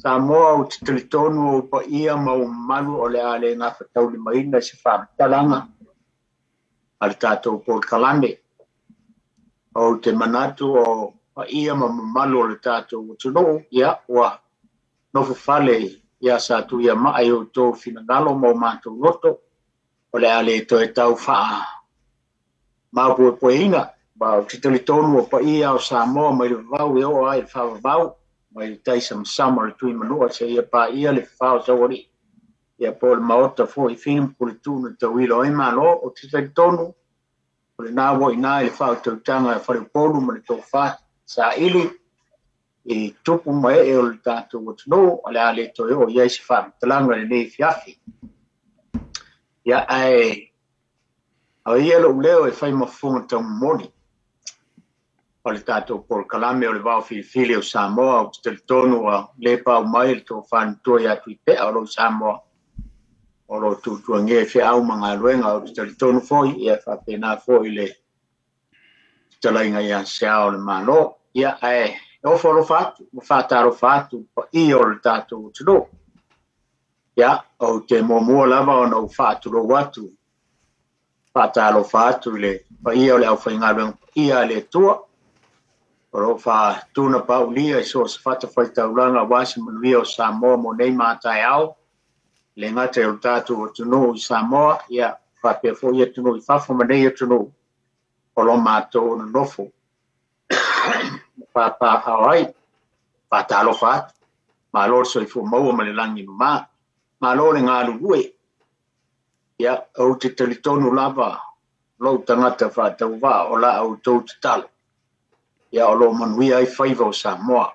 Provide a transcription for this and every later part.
Samoa, ou te talitonu o ou paia ma ou mamalu o le a le gafataulimaina i se faamatalaga a le tatou polokalame. Ou te manatu o paia ma mamalu o le tatou atunuu, ia ua nofo fale ia Satuiamaa i outou finagalo ma o matou loto, o le a le toe tau faa maopoepoeina. Ma ou te talitonu o paia o Samoa mai le vavau e oo ai i le faavavau, mai le tai samasama o le Tuimanua seia paia le fafao o Saualii, ia po o le Maota foi i Fili ma Puletuu na tauilo ai Malo. Ou te talitonu o lena ua i ina i le faautautaga a Faleupolu ma le tofa saili i tupu ma ee o le tatou atunuu, o le a le toe oo i ai se faamatalaga i lenei afiafi. Ia, ae o ia lou leo e fai ma fofoga taumomoli o le tatou polokalame o le Vao Filifili o Samoa. Ou te talitonu ua le pau mai le tofa matua ia Tuipea o lo o Samoa, o lo o tuatuagia i feau ma galuega. Ou te talitonu foi, ia faapena foi le fetalaiga ia Se Ao o le Malo. Ia, ae ofo alofa atu ma faatalofa atu i le paia o le tatou atunuu. Ia, ou te muamua lava ona ou faatulou atu, faatalofa atu i le paia o le aufaigaluega paia a le Atua o lo o faatunapaulia i so o se fatafaitaulaga aua se manuia o Samoa mo nei ma a taeao, e le gata i o le tatou atunuu i Samoa, ia faapea foi atunuu i fafo ma nei atunuu o lo matou nonofo papaaao ai. Faatalofa atu, malo le soifua maua ma le lagi e mama, malo le galulue. Ia, ou te talitonu lava lou tagata faatauvaa o la outou tatalo, ia o lo o manuia ai faiva o Samoa.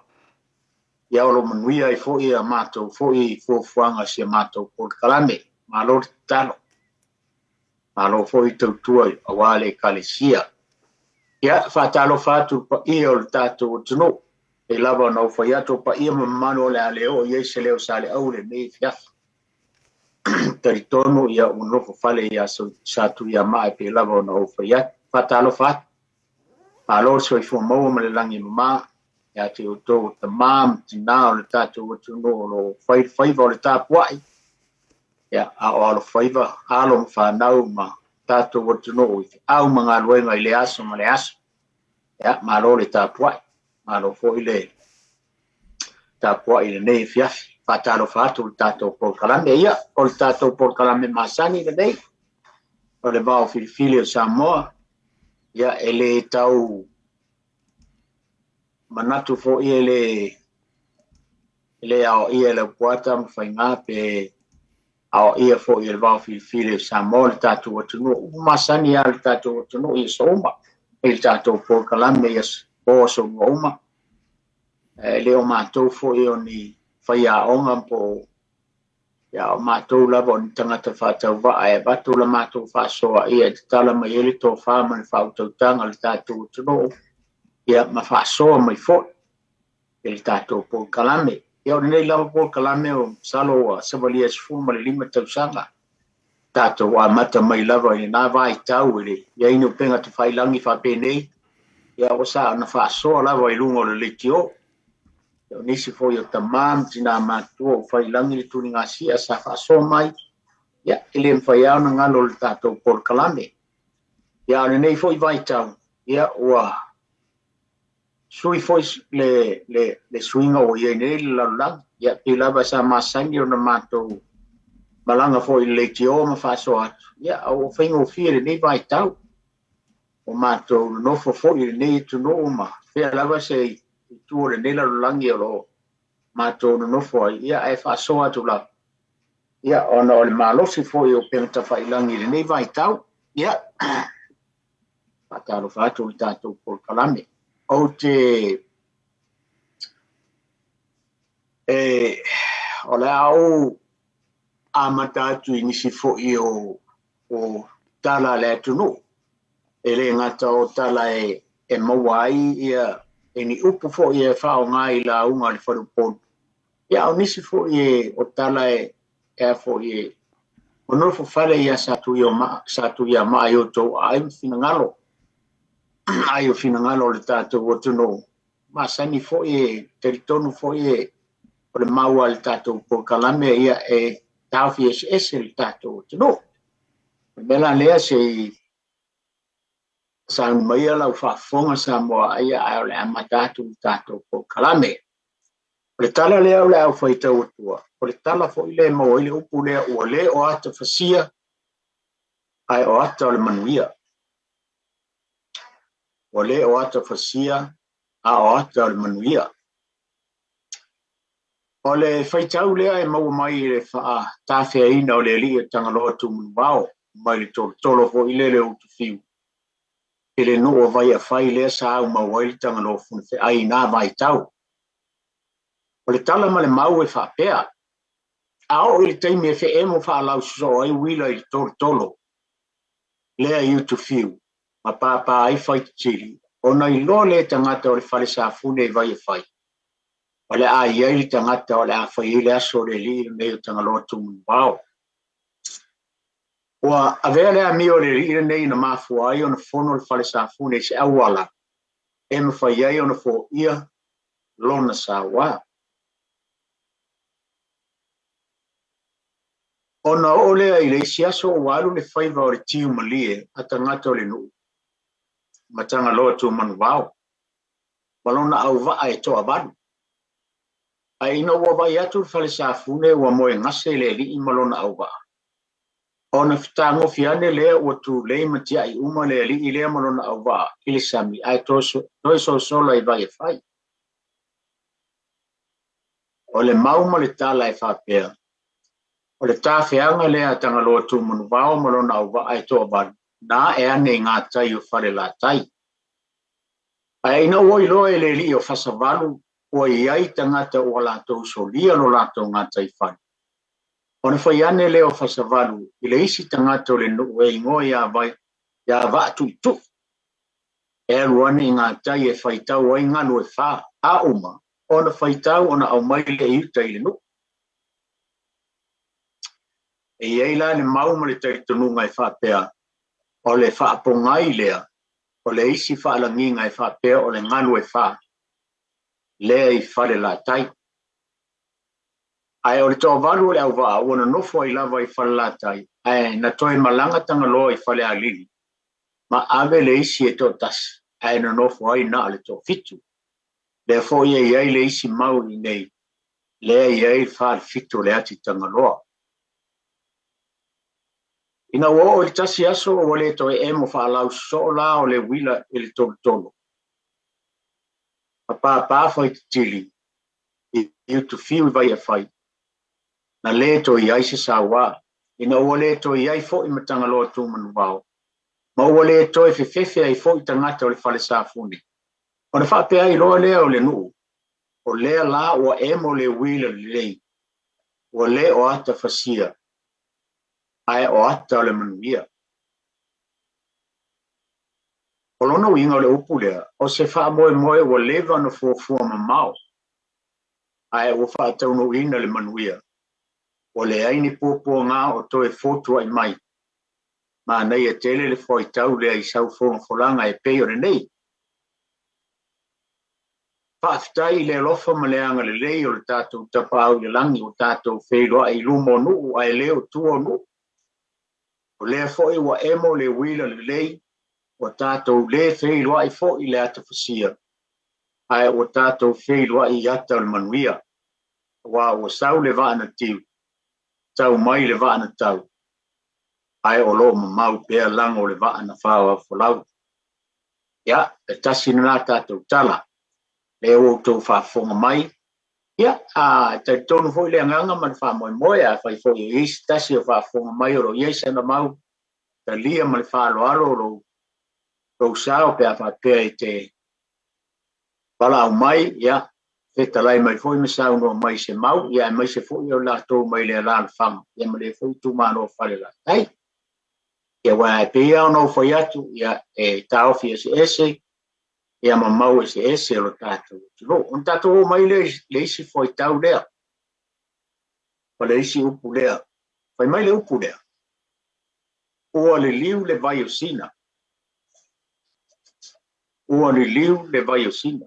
Ia o lo o manuia ai foi a matou foi fuafuaga si a matou polokalame. Malo le tatalo. Malo foi tautua aua le Ekalesia. Ia, faatalofa atu i le paia o le tatou atunuu. Pei lava ona ou fai atu o paia ma mamalu o le a le oo i ai se leo Saleaula i lenei afiafi. Talitonu ia ua nofo fale ia Satuiamaa e pei lava ona ou fai atu. Faatalofa atu. Malo le soifua maua ma le lagi e mama ia te outou o tama ma tina o le tatou atunuu o lo o fai le faiva o le tapuai, ia, a o alofaiva alo ma fanau ma tatou atunuu i feau ma galuega i le aso ma le aso. Ia, malo le tapuai, malo foi le tapuai i lenei afiafi. Faatalofa atu i le tatou polokalame. Ia, o le tatou polokalame masani lenei, o le Vao Filifili o Samoa. Ia, e le tau manatu foi e le aoaia e Laupua Tamafaiga pe aoaia foi e le Vao Filifili o Samoa le tatou atunuu. Upu masani lava le tatou atunuu i aso uma, i le tatou polokalame i aso po aso lua uma. E le o matou foi o ni faiaoga po o ia o matou lava o ni tagata faatauvaa e avatu la matou faasoa ia e tatala mai ai le tofa ma le faautautaga o le tatou atunuu, ia ma faasoa mai foi i le tatou polokalame. Ia o lenei lava polokalame o masalo ua savalia 15 tausaga tatou amata mai lava i lena vaitau i le i ai ni upega tafailagi faapenei, ia ua sa ona faasoa lava i luga o le leitio. O nisi foi o tamā ma tinā matutua ua fai i lagi le tuligasia sa faasoa mai, ia e le mafai lava ona galo le tatou polokalame. Ia o lenei foi vaitau, ia ua sui foi le suiga ua i ai nei le lalolagi. Ia pei lava sa masani ona matou malaga foi i le leitio ma faasoa atu, ia a ua faigofie lenei vaitau. O matou nonofo foi i lenei atunuu ma fea lava se itu o lenei lalolagi o lo o matou nonofo ai, ia ae faasoa atu lava, ia ona o le malosi foi o upega tafailagi i lenei vaitau. Ia, faatalofa atu i le tatou polokalame. Ou te e o le a ou amata atu i nisi foi o tala a le atunuu. E le gata o tala e maua ai ia e ni upu foi e faaaoga i lauga a le faleupolu, ia o nisi foi o tala e a foi e o nofo fale ia Satuiamaa i outou aai ma finagalo, ai o finagalo o le tatou atunuu. Masani foi e talitonu foi e O le mau a le tatou polokalame ia e taofi eseese le tatou atunuu. O le mea la lea se i sauni maia lau faafofoga Samoa ia ae o le amata atu le tatou polokalame. O le tala lea o le a ou faitau atua, o le tala foi lea e maua ai le upu lea ua le o ata fasia ae o ata o le manuia. Ua le o ata fasia a o ata o le manuia. O le faitau lea e maua mai i le faatafeaina o le alii o Tagaloa Tumanuvao mai le tolotolo foi lele o Utufiu i le nuu o Vaiafai lea sa aumau ai le Tagaloa Funafeai i na vaitau. O le tala ma le mau e faapea, a oo i le taimi e feemo faalausoso ai uila i le tolotolo lea i Utufiu ma pāpā ai Faitetili, ona iloa lea e tagata o le fale safune i Vaiafai, o le a i ai le tagata o le a fai ai le aso o le alii lenei o Tagaloa Tumanuvao. Ua avea le amio a le alii lenei na mafua ai ona fono le fale safune i se auala e mafai ai ona foia lona sauā. Ona oo lea i le isi aso ua alu le faiva o le tiu malie a tagata o le nuu ma Tagaloa Tumanuvao ma lona auvaa e toavalu. Ae ina ua vaai atu le fale safune ua moegase le alii ma lona auvaa, ona fetagofi ane lea ua tulei ma tiai uma le alii lea ma lona auvaa i le sami ae toe sosola i Vaiafai. O le mau ma le tala e faapea, o le tafeaga lea a Tagaloa Tumanuvao ma lona auvaa e toavalu, na ae ane i gatai o Falelatai. Ae ina ua iloa e le alii o Fasavalu ua i ai tagata ua latou solia lo latou gataifale, ona fai ane lea o Fasavalu i le isi tagata o le nuu e igoa ia Vaatuitui, e alu ane i gatai e faitau ai galu e fa, a uma ona faitau ona aumai lea i uta i le nuu. E i ai la le mau ma le talitonuga e faapea, o le faapogai lea o le isi faalagiga e faapea o le galu e fa lea i Falelatai. Ae o le toavalu o le auvaa ua nonofo ai lava i Falelatai, ae na toe malaga Tagaloa i Falealili ma ave le isi e toatasi, ae nonofo ai na o le toafitu. Lea foi e i ai le isi mau i inei, lea e i ai le falefitu o le ati Tagaloa. Ina ua oo i le tasi aso ua le toe emo faalausoso la o le uila i le tolotolo, ma pāpā Faitetili i Utufiu i Vaiafai, na le toe i ai se sauā, ina ua le toe i ai foi ma Tagaloa Tumanuvao, ma ua le toe fefefe ai foi tagata o le fale safune. Ona faapea ai loa lea o le nuu, o lea la ua emo le uila lelei, ua le o ata fasia, ae o ata o le manuia. O lona uiga o le upu lea, o se faamoemoe ua leva ona fuafua mamao, ae ua faataunuuina le manuia, ua leai ni puapuaga o toe fotuai mai. Manaia tele le fuaitau lea i sau fogafolaga e pei o lenei. Faafetai i le alofa ma le agalelei o le tatou Tapaau i le lagi ua tatou feiloai i luma o nuu ae le o tua o nuu. O lea foi ua emo le uila lelei, ua tatou le feiloai foi i le ata fasia, ae ua tatou feiloai i ata o le manuia, aua ua sau le vaa na tiu, tau mai le vaa na tau, ae o lo o mamau pea lago o le vaa na faoafolau. Ia, e tasi lena tatou tala, lea ua outou faafofoga mai. Ia, a talitonu foi le agaga ma le faamoemoe, a fai foi e i ai se tasi o faafofoga mai o lo o i ai sana mau talia ma le faaaloalo o lou sao pe a faapea i te valaau mai, ia, fetalai mai foi ma saunoa mai se mau, ia, aemaise foi o latou mai le alaalafaga, ia, ma le foi itumalo o Falelatai. Ia, aua e pei lava ona ou fai atu, ia, e taofi eseese, ia ma mau eseese o le tatou atunuu. Ona tatou oo mai lea i le isi fuaitau lea, ma le isi upu lea. Fai mai le upu lea, ua liliu le vai o Sina. Ua liliu le vai o Sina.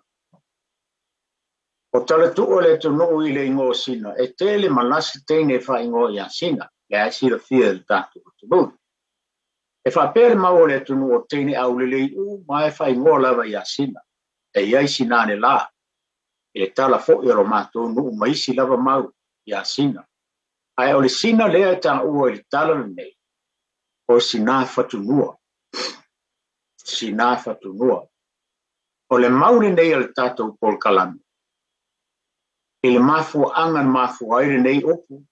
O talatuu o le atunuu i le igoa o Sina, e tele ma lasi teine e faaigoa ia Sina, lea e silafia e le tatou atunuu. E faapea le mau o le atunuu o teine aulelei uma e faaigoa lava ia Sina, e iai Sina ane la, i le tala foi o lo matou nuu ma isi lava mau ia Sina. Ae o le Sina lea e taua i le tala lenei, o Sina Fatunua. Sina Fatunua. O le mau lenei a le tatou polokalame, i le mafuaaga na mafua ai lenei upu,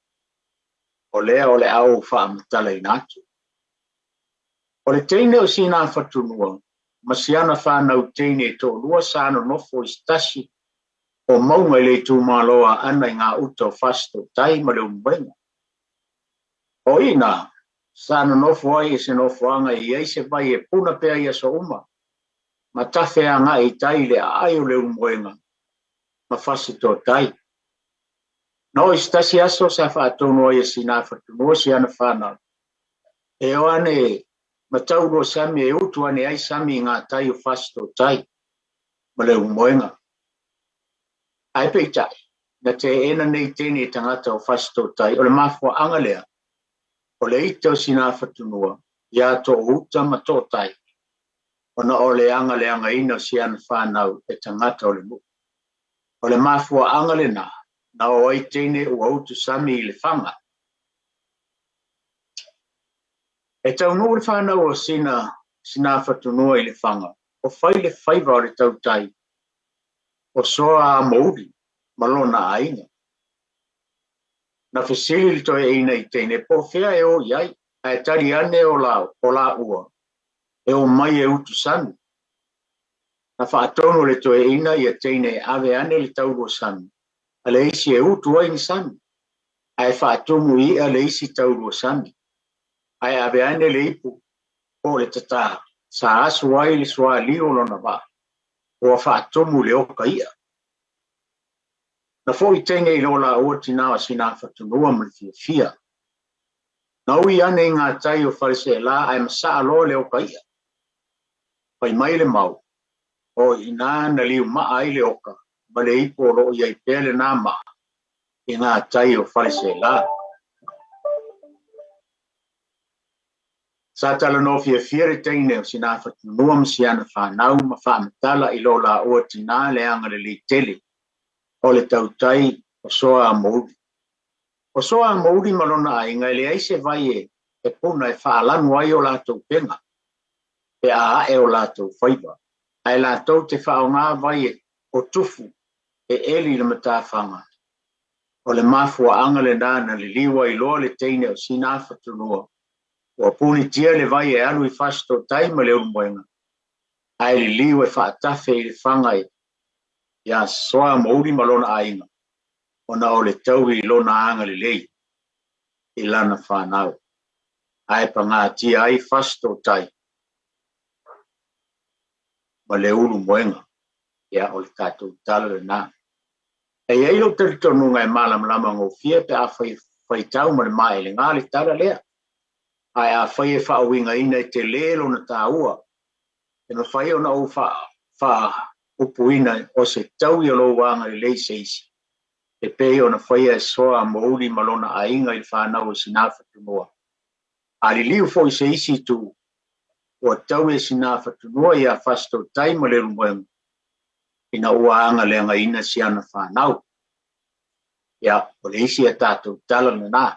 o lea o le a ou faamatalaina atu. O le teine o Sina Fatunua ma siana fanau teine e toalua sa nonofo i se tasi o mauga i le itumalo o Aana i gauta o Fasitootai ma Leulumoega. O i ina sa nonofo ai i se nofoaga e i ai se vai e puna pea i aso uma ma tafe agai i tai i le aai o Leulumoega ma Fasitootai. Na oo i se tasi aso sa faatonu ai e Sina Fatunua siana fanau e o ane ma taulua sami e utu ane ai sami i gatai o Fasitootai ma Leulumoega. Ae peitai, na teena nei teine e tagata o Fasitootai, o le mafuaaga lea o le ita o Sina Fatunua ia Toouta ma Tootai, ona o le agaleagaina o siana fanau e tagata o le nuu. O le mafuaaga lena na o ai teine ua utu sami i Lefaga. E taunuu le fanau o Sina Fatunua i Lefaga, o fai le faiva o le tautai o Soa Amouli ma lona aiga. Na fesili le toeaina i teine po o fea e o i ai, ae tali ane o laua e o mai e utu sami. Na faatonu le toeaina ia teine e ave ane le taulua sami, a le isi e utu ai ni sami, ae faatumu i i'a le isi taulua sami, ae ave ane le ipu po o le tatā sa asu ai le sualiu o lona vaa, ua faatumu le oka i'a. Na foi teine i lo laua tinā o Sina Fatunua ma le fiafia. Na ui ane i gatai o Faleseelā ae masaa loa le oka i'a. Fai mai le mau, o i ina na liumaa ai le oka ma le ipu o loo i ai pea lenā maa i gatai o Faleseelā. Sa talanoa fiafia le teine o Sina Fatunua ma siana fanau ma faamatala i lo laua tinā le agalelei tele o le tautai o Soa Amouli. O Soa Amouli ma lona aiga e leai se vai e puna e faalanu ai o latou upega pe a ae o latou faiva, ae latou te faaaoga vai o tufu e eli i le matafaga. O le mafuaaga lenā na liliu ai loa le teine o Sina Fatunua, ua punitia le vai e alu i Fasitootai ma Leulumoega, ae liliu e faatafe i Lefaga ia Soa Amouli ma lona aiga, ona o le taui i lona agalelei i lana fanau, ae pagatia ai Fasitootai ma Leulumoega. Ia, o le tatou tala lenā. E i ai lou talitonuga e malamalama gofie pe a faitau ma le maelega le tala lea, ae afai e faauigaina e telē lona taua, e mafai ona ou faaupuina o se taui o lou agalelei se isi, e pei ona faia e Soa Amouli ma lona aiga i le fanau o Sina Fatunua. A liliu foi se isi itu, ua taui e Sina Fatunua ia Fasitootai ma Leulumoega ina ua agaleagaina siana fanau. Ia, o le isi a tatou tala lenā.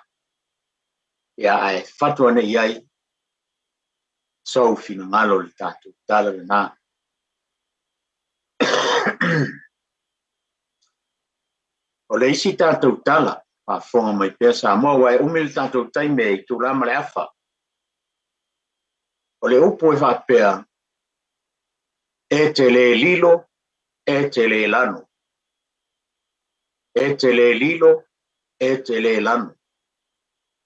Ia, ae fatu ane i ai sou finagalo i le tatou tala lenā. O le isi tatou tala, faafofoga mai pea Samoa, aua e umi le tatou taimi e itulā ma le afa. O le upu e faapea, e te le lilo, e te le lanu. E te le lilo, e te le lanu.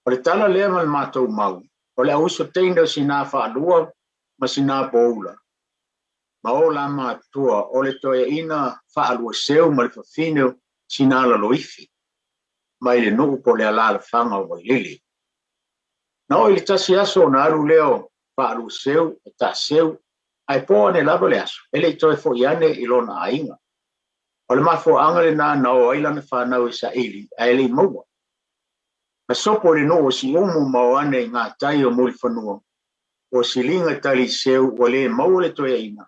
O le tala lea ma le matou mau, o le auuso teine o Sina Faalua ma Sina Poula, ma o la matua, o le toeaina faaluaseu ma le fafine o Sina Laloifi, mai le nuu po o le alaalafaga o Vailele. Na oo i le tasi aso ona alu lea o Faaluaseu e taaseu, ae po ane lava le aso, e le i toe foi ane i lona aiga. O le mafuaaga lenā na o ai lana fanau e saili ae le i maua. Na sopo i le nuu o Siumu ma o ane i gatai o Mulifanua, ua siliga taliseu ua le maua le toeaina,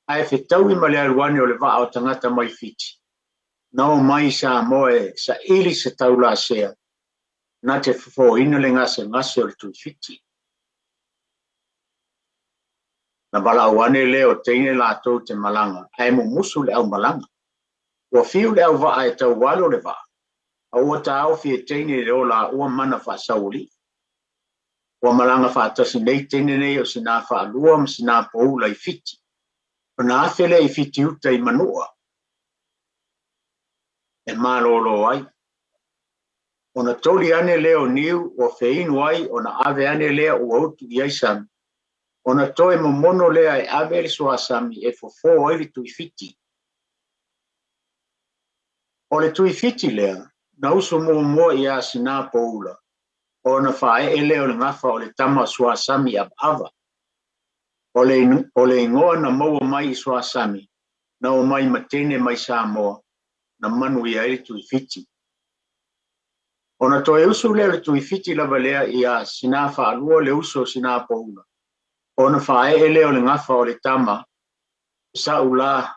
ae fetaui ma le alu ane o le vaa o tagata mai Fiti, na o mai i Samoa e saili se taulasea na te fofoina le gasegase o le Tuifiti. Na valaau ane lea o teine latou te malaga, ae mumusu le aumalaga. Ua fiu le auvaa e taualo le vaa, a ua taofi e teine le o laua mana faasaualii. Ua malaga faatasi nei teine nei o Sina Faalua ma Sina Poula i Fiti. Ona afe lea i Fitiuta i Manua e malōlō ai. Ona toli ane lea o niu ua feinu ai ona ave ane lea ua utu i ai sami. Ona toe momono lea e ave le suasami e fofo ai le Tuifiti. O le Tuifiti lea na usu muamua iā Sina Poula ona faaee lea o le gafa o le tama suasami avaava. O le igoa na maua mai i suasami na o mai ma teine mai Samoa na manuia ai le Tuifiti. Ona toe usu lea o le Tuifiti lava lea iā Sina Faalua le uso o Sina Poula. Ona faaee lea o le gafa o le tama saulā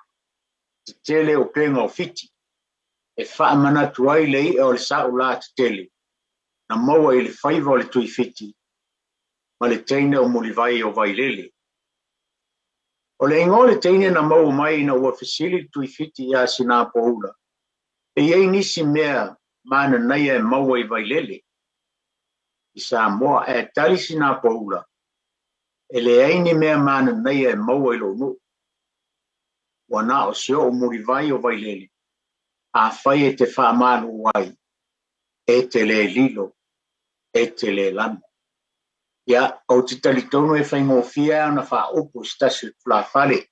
tetele o pega o Fiti. E faamanatu ai le i'a o le saulā tetele na maua i le faiva o le Tuifiti ma le teine o Mulivai o Vailele. O le igoa o le teine na maua mai ina ua fesili le Tuifiti iā Sina Poula, e i ai nisi mea mananaia e maua i Vailele i Samoa, ae tali Sina Poula, e leai ni mea mananaia e maua i lou nuu. Ua na o si oo Mulivai o Vailele, afai e te faamalu ai, e te le lilo, e te le lanu. Ia, ou te talitonu e faigofie ona faaupu se tasi o tulafale,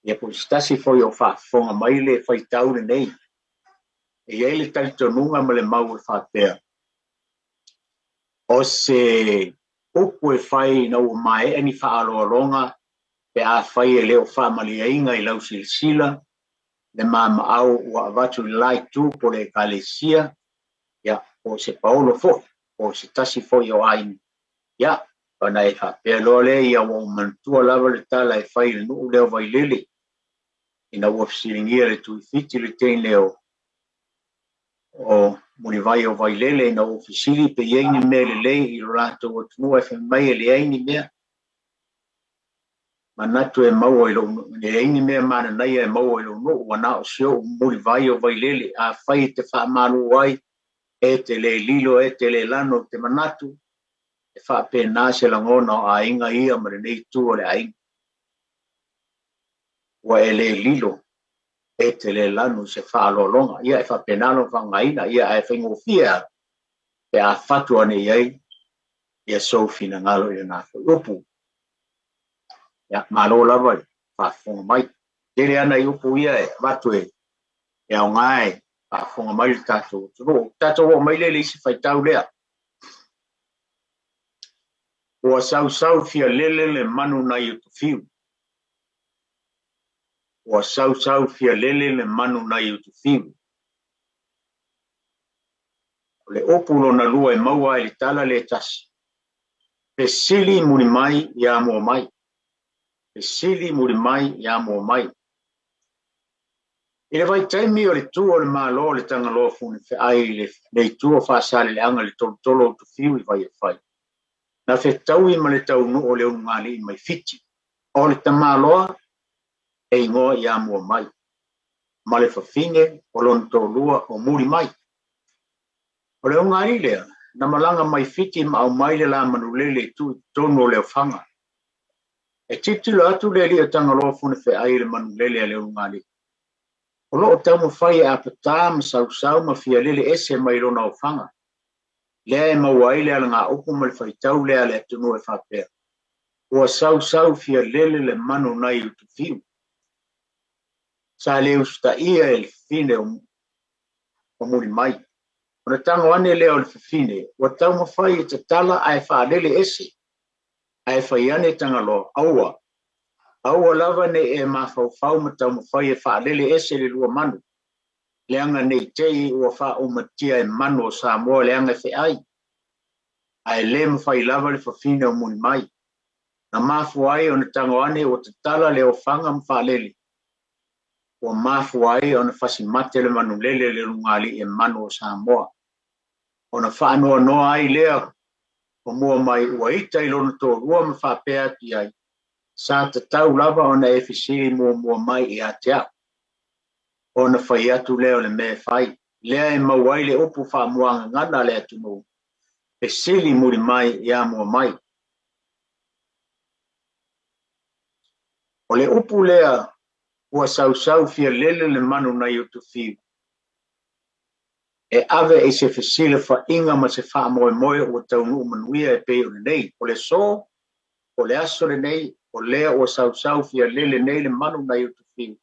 ia po o se tasi foi o faafofoga mai le faitau lenei. E i ai le talitonuga ma le mau e faapea, o se upu e fai ina ua maea ni faaaloaloga pe afai e le o faamaliaina i lau silasila le mamaau ua avatu i le la itu po o le ekalesia, ia, po o se paolo foi, po o se tasi foi o aiga. Ia, ona e faapea loa lea, ia ua ou manatua lava le tala e fai i le nuu lea o Vailele, ina ua fesiligia le Tuifiti le teine o Mulivai o Vailele, ina ua fesili pe i ai ni mea lelei i lo latou atunuu, ae fai mai e leai ni mea manatu e maua i lou, leai ni mea mananaia e maua i lou nuu, ua na o si ou Mulivai o Vailele, afai e te faamalu ai, e te le lilo, e te le lano, te manatu, e faapena se lagona o aiga ia ma lenei itu o le aiga. Ua e le lilo, e te le lanu se faaaloaloga. Ia e faapena lona faaaogaina, ia ae faigofie lava pe a fatu ane i ai ia sou finagalo i lena foi upu. Ia, malo lava i le faafofoga mai. Tele ana i upu ia e avatu e aoga e faafofoga mai le tatou atunuu. Tatou oo mai lea i le isi faitau lea. Ua sausau fialele le manu nai Utufiu. Ua sausau fialele le manu nai Utufiu. O le upu lona lua e maua ai le tala le tasi. Fesili muli mai ia mua mai. Fesili muli mai ia mua mai. I le vaitaimi o le tu o le Malo o le Tagaloa Funefeai i le itu o Faasaleleaga i le tolotolo o Utufiu i Vaiafai, na fetaui ma le taunuu o le ulugalii mai Fiti, o le tamaloa e igoa ia mua mai, ma le fafine o lona toalua o muli mai. O le ulugalii lea, na malaga mai Fiti ma aumai le la manulele e tuu i totonu o le ofaga. E tilotilo atu le alii o Tagaloa Funefeai i le manulele a le ulugalii. O loo taumafai e apatā ma sausau ma fialele ese mai lona ofaga. Lea e maua ai le alagaupu ma le faitau lea a le atunuu e faapea, ua sausau fialele le manu nai Utufiu. Sa le usitaia e le fafine o muli mai. Ona tago ane lea o le fafine, ua taumafai e tatala ae faalele ese, ae fai ane Tagaloa, aua, aua lava ne i e mafaufau ma taumafai e faalele ese le lua manu. Leaga ne i te i ua faaumatia e manu o Samoa le aga e feai, ae le mafai lava le fafine o muli mai. Na mafua ai ona tago ane ua tatala le ofaga ma faalele. Ua mafua ai ona fasimate le manulele le ulugalii e manu o Samoa. Ona faanoanoa ai lea o mua mai ua ita i lona toalua ma faapea atu i ai, sa tatau lava ona e fesili muamua mai ia te au. Ona fai atu lea o le mea e fai, lea e maua ai le upu faamuagagana a le atunuu, fesili muli mai ia mua mai. O le upu lea ua sausau fialele le manu nai Utufiu, e ave i se fesilafaiga ma se faamoemoe ua taunuu manuia e pei o lenei. O le aso, o le aso lenei, o lea ua sausau fialele nei le manu nai Utufiu,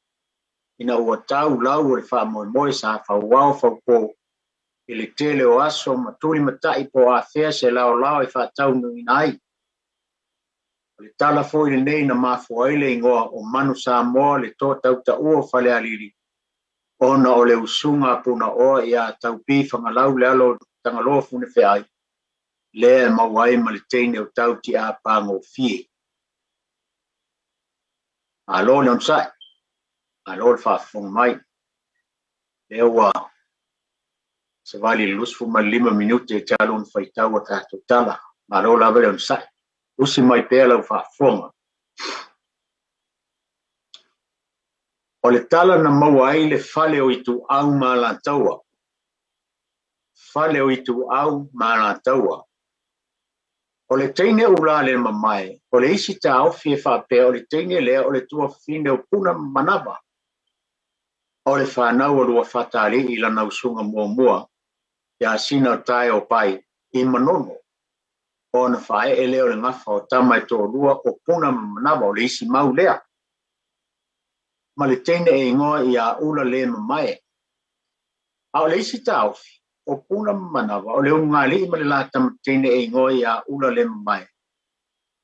ina ua tau lau o le faamoemoe sa fauao faupo i le tele o aso ma tulimatai po o afea se laolao e faataunuuina ai. O le tala foi lenei na mafua ai le igoa o Manu Samoa le toatautaua o Falealili, ona o le usuga a Punaoa ia Taupī Fagalau le alo o Tagaloa Funefeai, lea e maua ai ma le teine o Tau Tiapagofie. Malo le onosai, malo le faafofoga mai. Lea ua savali i le 25 minute e talu ona faitau a tatou tala. Malo lava le onosai. Usi mai pea lau faafofoga. O le tala na maua ai le fale o Ituau ma Alataua. Fale o Ituau ma Alataua. O le teine Ula-le-mamae, o le isi taofi e faapea o le teine lea o le tuafafine o Puna ma Manava. O le fanau a Luafatalii i lana usuga muamua ia Sina o Tae o Pai i Manono. Ona faaee lea o le gafa o tama e toalua o Puna ma Manava, o le isi mau lea. Ma le teine e igoa ia Ula-le-mamae. A o le isi taofi, o Puna ma Manava, o le ulugalii ma le la tamateine e igoa ia Ula-le-mamae.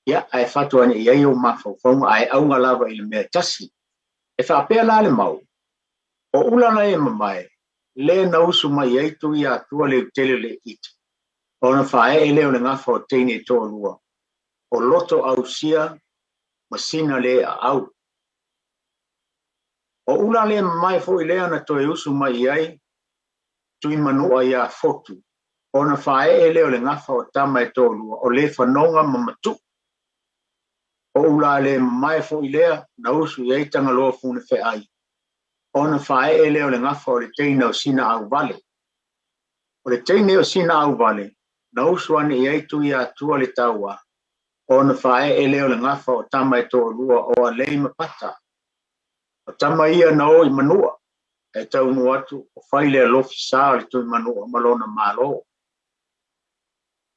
Ia, ae fatu ane i ai ou mafaufauga ae auga lava i le mea e tasi. E faapea la le mau, o Ula-le-mamae, le na usu mai ai Tuiatua Leutele Leiti, ona faaee lea o le gafa o teine e toalua, o Loto Ausia ma Sina le Aau. O Ula-le-mamae foi lea na toe usu mai i ai Tuimanua ia Fotu, ona faaee lea o le gafa o tama e toalua, o Lefanoga ma Matuu. O Ula-le-mamae foi lea na usu i ai Tagaloa Funefeai, ona faaee lea o le gafa o le teine o Sina Auvale. O le teine o Sina Auvale, na usu ane i ai Tuiatua le taua, ona faaee lea o le gafa o tama e toalua o Alei ma Pata. O tama ia na o i Manua, e taunuu atu o fai le alofi sa o le Tuimanua ma lona Malo.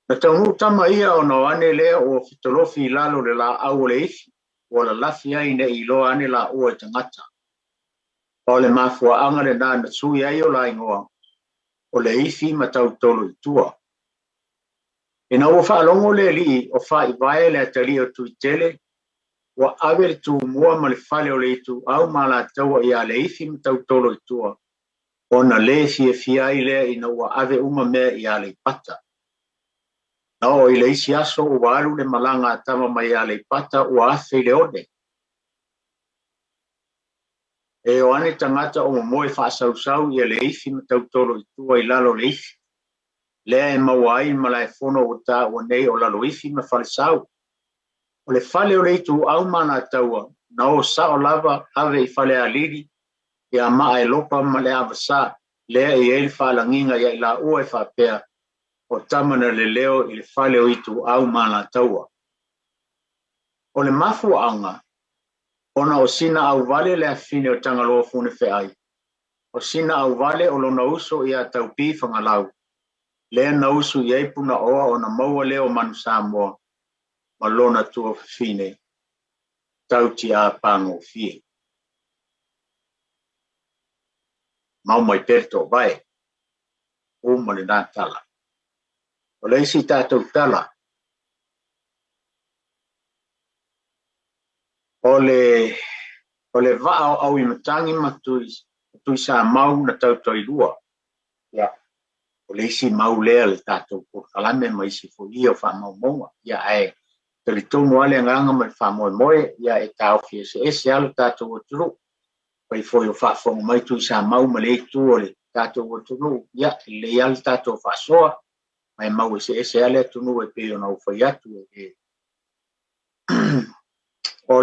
Na taunuu tama ia ona o ane lea ua fetolofi i lalo le laau o le ifi, ua lalafi ai ne i iloa ane laua e tagata. O le mafuaaga lena na sui ai o la igoa, o le ifi ma Tautolo i tua. Ina ua faalogo le alii o Faaivae le atalii o Tuitele, ua ave le tumua ma le fale o le Ituau ma Alataua ia Leifi ma Tautolo i tua, ona le fiafia ai lea ina ua ave uma mea i Aleipata. Na oo i le isi aso ua alu le malaga a tama mai Aleipata ua afe i le one. E o ane tagata o momoe faasausau ia Leifi ma Tautolo i tua i lalo o le ifi. Lea e maua ai malaefono ua taua nei o Laloifi ma Falesau. O le fale o le Ituau ma Alataua na o sao lava ave i Falealili ia Maaelopa ma le Avasa, lea e i ai le faalagiga ia i laua e faapea, o tama na leleo i le fale o Ituau ma Alataua. O le mafuaaga, ona o Sina Auvale le afine o Tagaloa Funefeai, o Sina Auvale o lona uso ia Taupī Fagalau, lea na usu i ai Punaoa ona maua lea o Manu Samoa ma lona tuafafine Tautiapagofie. Mau mai pea le toovae, uma lena tala. O le isi tatou tala, o le vaa o Auimatagi ma O Tuisamau na tautoilua. Ia, o le isi mau lea le tatou polokalame ma isi foi ia o faamaumauga. Ia, ae talitonu lava le agaga ma le faamoemoe, ia e taofi eseese lava le tatou atunuu. Fai foi o faafofoga mai Tuisamau ma le itu o le tatou atunuu, ia, e lelei lava le tatou faasoa, ma e mau eseese lava le atunuu e pei ona ou fai atu. O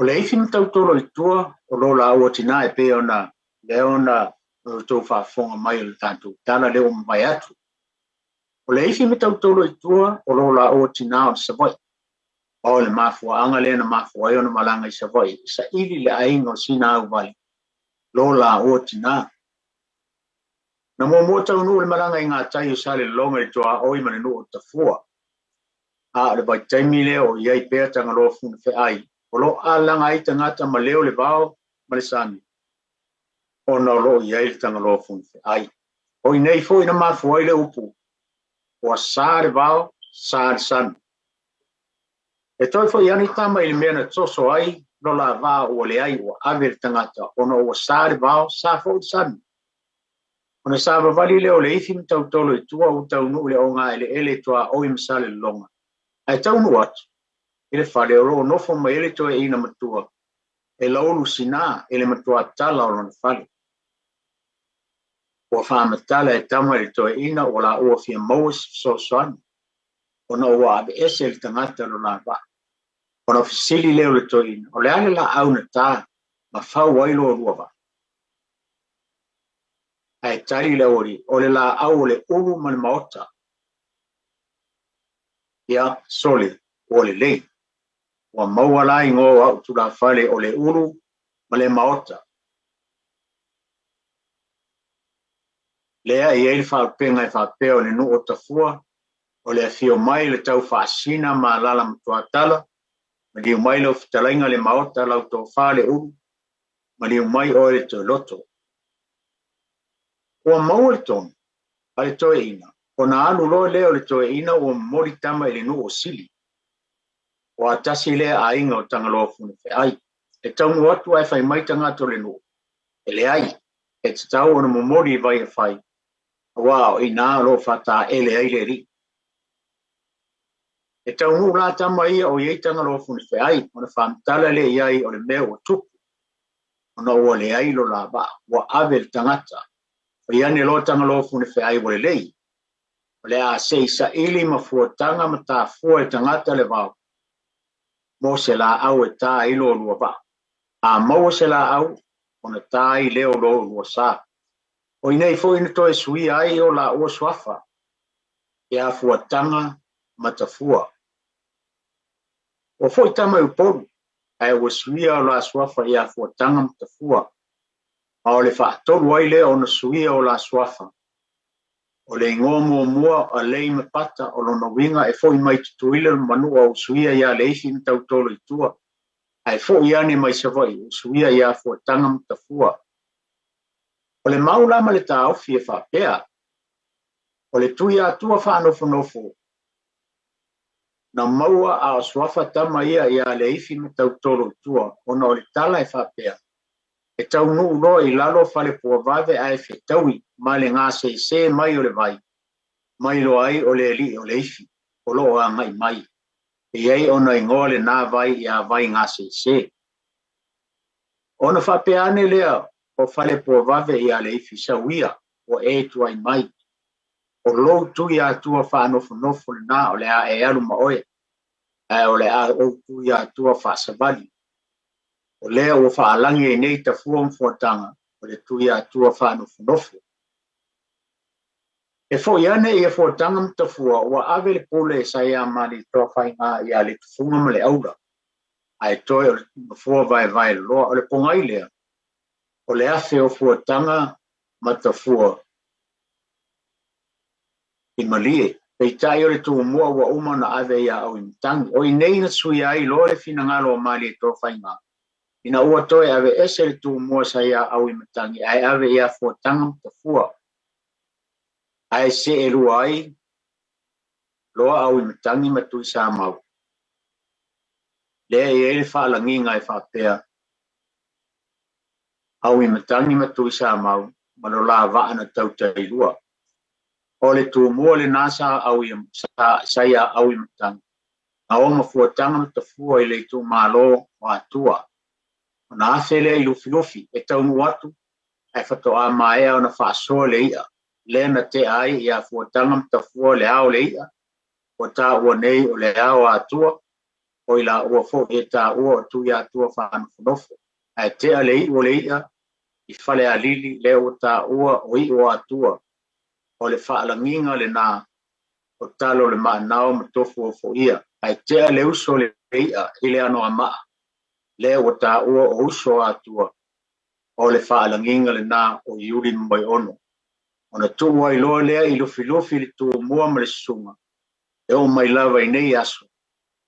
le ifi ma tautolo i tua o lo laua tinā e pei ona lea ona outou faafofoga mai o le tatou tala lea ua mavae atu. O le ifi ma tautolo i tua o lo laua tinā o le Savaii. O le mafuaaga lea na mafua ai ona malaga i Savaii, e saili le aiga o sina auvali lo laua tinā. Na muamua taunuu le malaga i gatai o Salelologa i le tuaoi ma le nuu o Tafua. A o le vaitaimi lea o i ai pea Tagaloa Funafeai, o lo o alaga ai tagata ma leo le vao ma le sami, ona o lo o i ai le Tagaloa Funafeai. O i nei foi na mafua ai le upu, ua sa le vao, sa le sami. E toe foi ane tama i le mea na toso ai lo la vā ua leai ua ave le tagata ona ua sa le vao, sa foi le sami. Ona savavali lea o le ifi ma tautolo i tua ua taunuu le ogaeleele i tuaoi ma Salelologa. Ae taunuu atu i le fale o lo o nofo mai ai le toeaina matua e laulu sinā i le matuatala o lona fale. Ua faamatala e tama i le toeaina ua laua fia maua se fesoasoani ona ua aveese le tagata lo la vaa. Ona fesili lea o le toeaina, o le a le laau na ta ma fau ai lo lua vaa? Ae tali le aualii, o le laau o le ulu ma le maota. Ia, sole, ua lelei. Ua maua la igoa o au tulafale o le ulu ma le maota. Lea e i ai le faalupega e faapea o le nuu o Tafua, o le afio mai le tau faasina ma alala matuatala, maliu mai lau fetalaiga le maota, lau tofa le ulu, maliu mai oe le toeloto. Ua maua le tonu a le toeaina, ona alu loa lea o le toeaina ua momoli tama i le nuu o Sili. Ua tasi lea aiga o Tagaloa Funafeai. E taunuu atu ae fai mai tagata o le nuu, e leai, e tatau ona momoli i vai e fai, auā o i inā o lo o faataele ai le alii. E taunuu la tama ia o i ai Tagaloa Funafeai, ona faamatala lea i ai o le mea ua tupu, ona ua leai lo la vaa, ua ave le tagata. Fai ane loa Tagaloa Funafeai ua lelei, o le a se i saili ma fuataga ma tafua e tagata le vao, mo se laau e tā ai lo lua vaa. A maua se laau, ona tā ai lea o lo lua sa. O i nei foi na toe suia ai o laua suafa, ia fuataga ma Tafua. Ua foi tama i Upolu, ae ua suia o la suafa ia fuataga ma Tafua. Ma o le faatolu ai lea ona suia o la suafa. O le igoa muamua a Lei ma Pata o lona uiga e foi mai Tutuila le manua o suia ia Leifi ma Tautolo i tua, ae foi ane mai Savaii o suia ia Fuataga ma Tafua. O le mau la ma le taofi e faapea, o le Tuiatua faanofonofo na maua a o suafa tama ia ia Leifi ma Tautolo i tua, ona o le tala e faapea, e taunuu loa i lalo Falepuavave ae fetaui ma le gasese mai o le vai, mai loa ai o le alii o Leifi, o lo o agai mai. E i ai ona igoa lenā vai ia vai gasese. Ona faapea ane lea o Falepuavave ia Leifi, sau ia, ua e tuai mai. O lou Tuiatua faanofonofo lenā o le a e alu ma oe, ae o le a ou Tuiatua faasavali. O lea ua faalagi ai nei Tafua ma Fuataga, o le Tuiatua faanofonofo. E foi ane ia Fuataga ma Tafua, ua ave le pule sa ia Malietoa Faiga ia Letufuga ma le Aula, ae toe o le nofoa vaevae loa. O le pogai lea, o le afe o Fuataga ma Tafua i Malie. Peitai o le tumua ua uma ona ave ia Auimatagi. O i nei na suia ai loa le finagalo o Malietoa Faiga, ina ua toe aveese le tumua sa ia Auimatagi ae ave ia Fuataga ma Tafua. Ae seelua ai loa Auimatagi ma Tuisamau. Lea e i ai le faalagiga e faapea, Auimatagi ma Tuisamau ma lo la vaa na tautailua. O le tumua lenā sa iā Auimatagi na o mafuataga ma tafua i le itumalo o Atua. Ona afe lea i Lufilufi e taunuu atu ae faatoa maea ona faasoa le i'a lea na tea ai ia Fuataga ma Tafua le ao o le i'a ua taua nei o le ao a Atua o i laua foi e taua o Tuiatua faanofonofo ae tea le iu o le i'a i Falealili lea ua taua o iu o Atua o le faalagiga lenā o talo o le maanao ma tofu ofoia ae tea le uso o le i'a i le Anoamaa lea ua taua o uso a Atua o le faalagiga lenā o Iuli ma Vaiono. Ona tuu ai loa lea i Lufilufi le tumua ma le susuga e oo mai lava i nei aso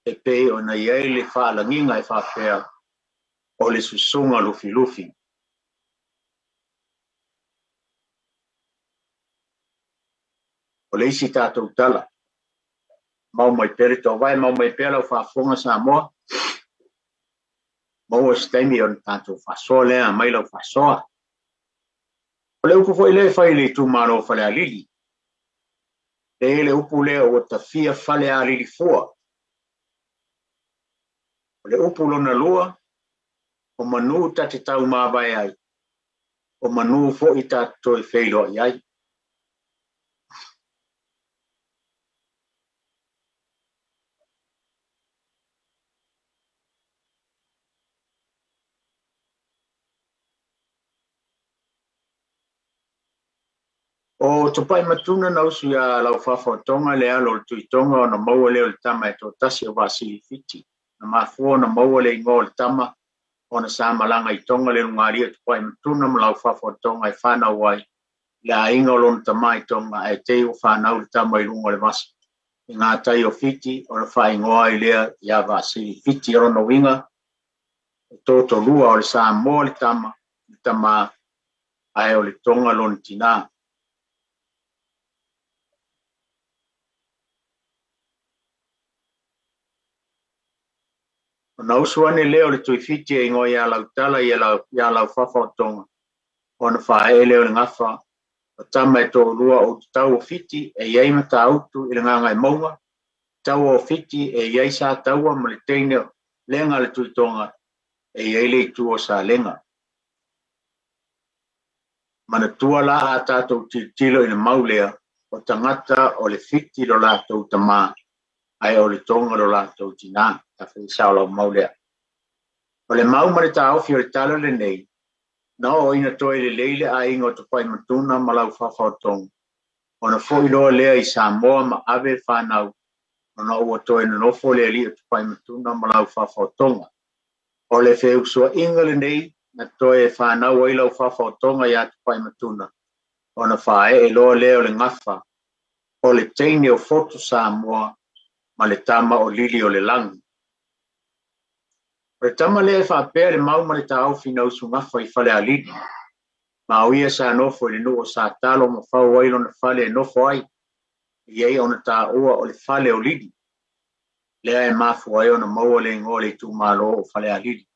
e pei ona i ai le faalagiga e faapea o le susuga Lufilufi. O le isi tatou tala, mau mai pea le toovae, mau mai pea lau faafofoga Samoa, maua se taimi ona tatou faasoa lea mai lau faasoa. O le upu foi lea e fai i le itumalo o Falealili, e i ai le upu lea ua tafia Falealili fua. O le upu lona lua, o manu ta te taumavae ai, o manu foi ta te toe feiloai ai. O Tupaimatuna na usu iā Laufafaotoga le alo o le Tuitoga ona maua lea o le tama e toatasi o Vaasili Fiti. Na mafua ona maua le igoa o le tama ona sa malaga i Toga le lugalia o Tupaimatuna ma Laufafaotoga e fanau ai le aiga o lona tama i Toga ae tei ua fanau le tama i luga o le vasa i ngā tai o Fiti ona faaigoa ai lea iā Vaasili Fiti. O lona uiga e totolua o le Samoa le tama le tama ae o le Toga lona tinā. Ona usu ane lea o le Tuifiti e igoa iā Lautala iā Laufafaotoga ona faaee lea o le gafa o tama e toalua o Utatau o Fiti e i ai Matautu i le Gagaemauga, taua o Fiti e i ai Sataua ma le teine Lega le Tuitoga e i ai le itu o Salega. Manatua la a tatou tilotilo i le mau lea o tagata o le Fiti lo latou tamā ae o le Toga lo latou tinā. Tafeisao lau mau lea. O le mau ma le taofi o le tala lenei, na oo ina toe lelei le aiga o Tupaimatuna ma Laufafaotoga, ona foi loa lea i Samoa ma ave le fanau ona ua toe nonofo le alii o Tupaimatuna ma Laufafaotoga. O le feusuaiga lenei na toe fanau ai Laufafaotoga iā Tupaimatuna, ona faaee loa lea o le gafa o le teine o Fotu Samoa ma le tama o Lili o le Lagi. O le tama lea e faapea le mau ma le taofi na usugafa i Falealili, ma o ia sa nofo i le nuu o Satalo ma fau ai lona fale e nofo ai, e i ai ona taua o le fale o Lili, lea e mafua ai ona maua le igoa o le itumalo o Falealili,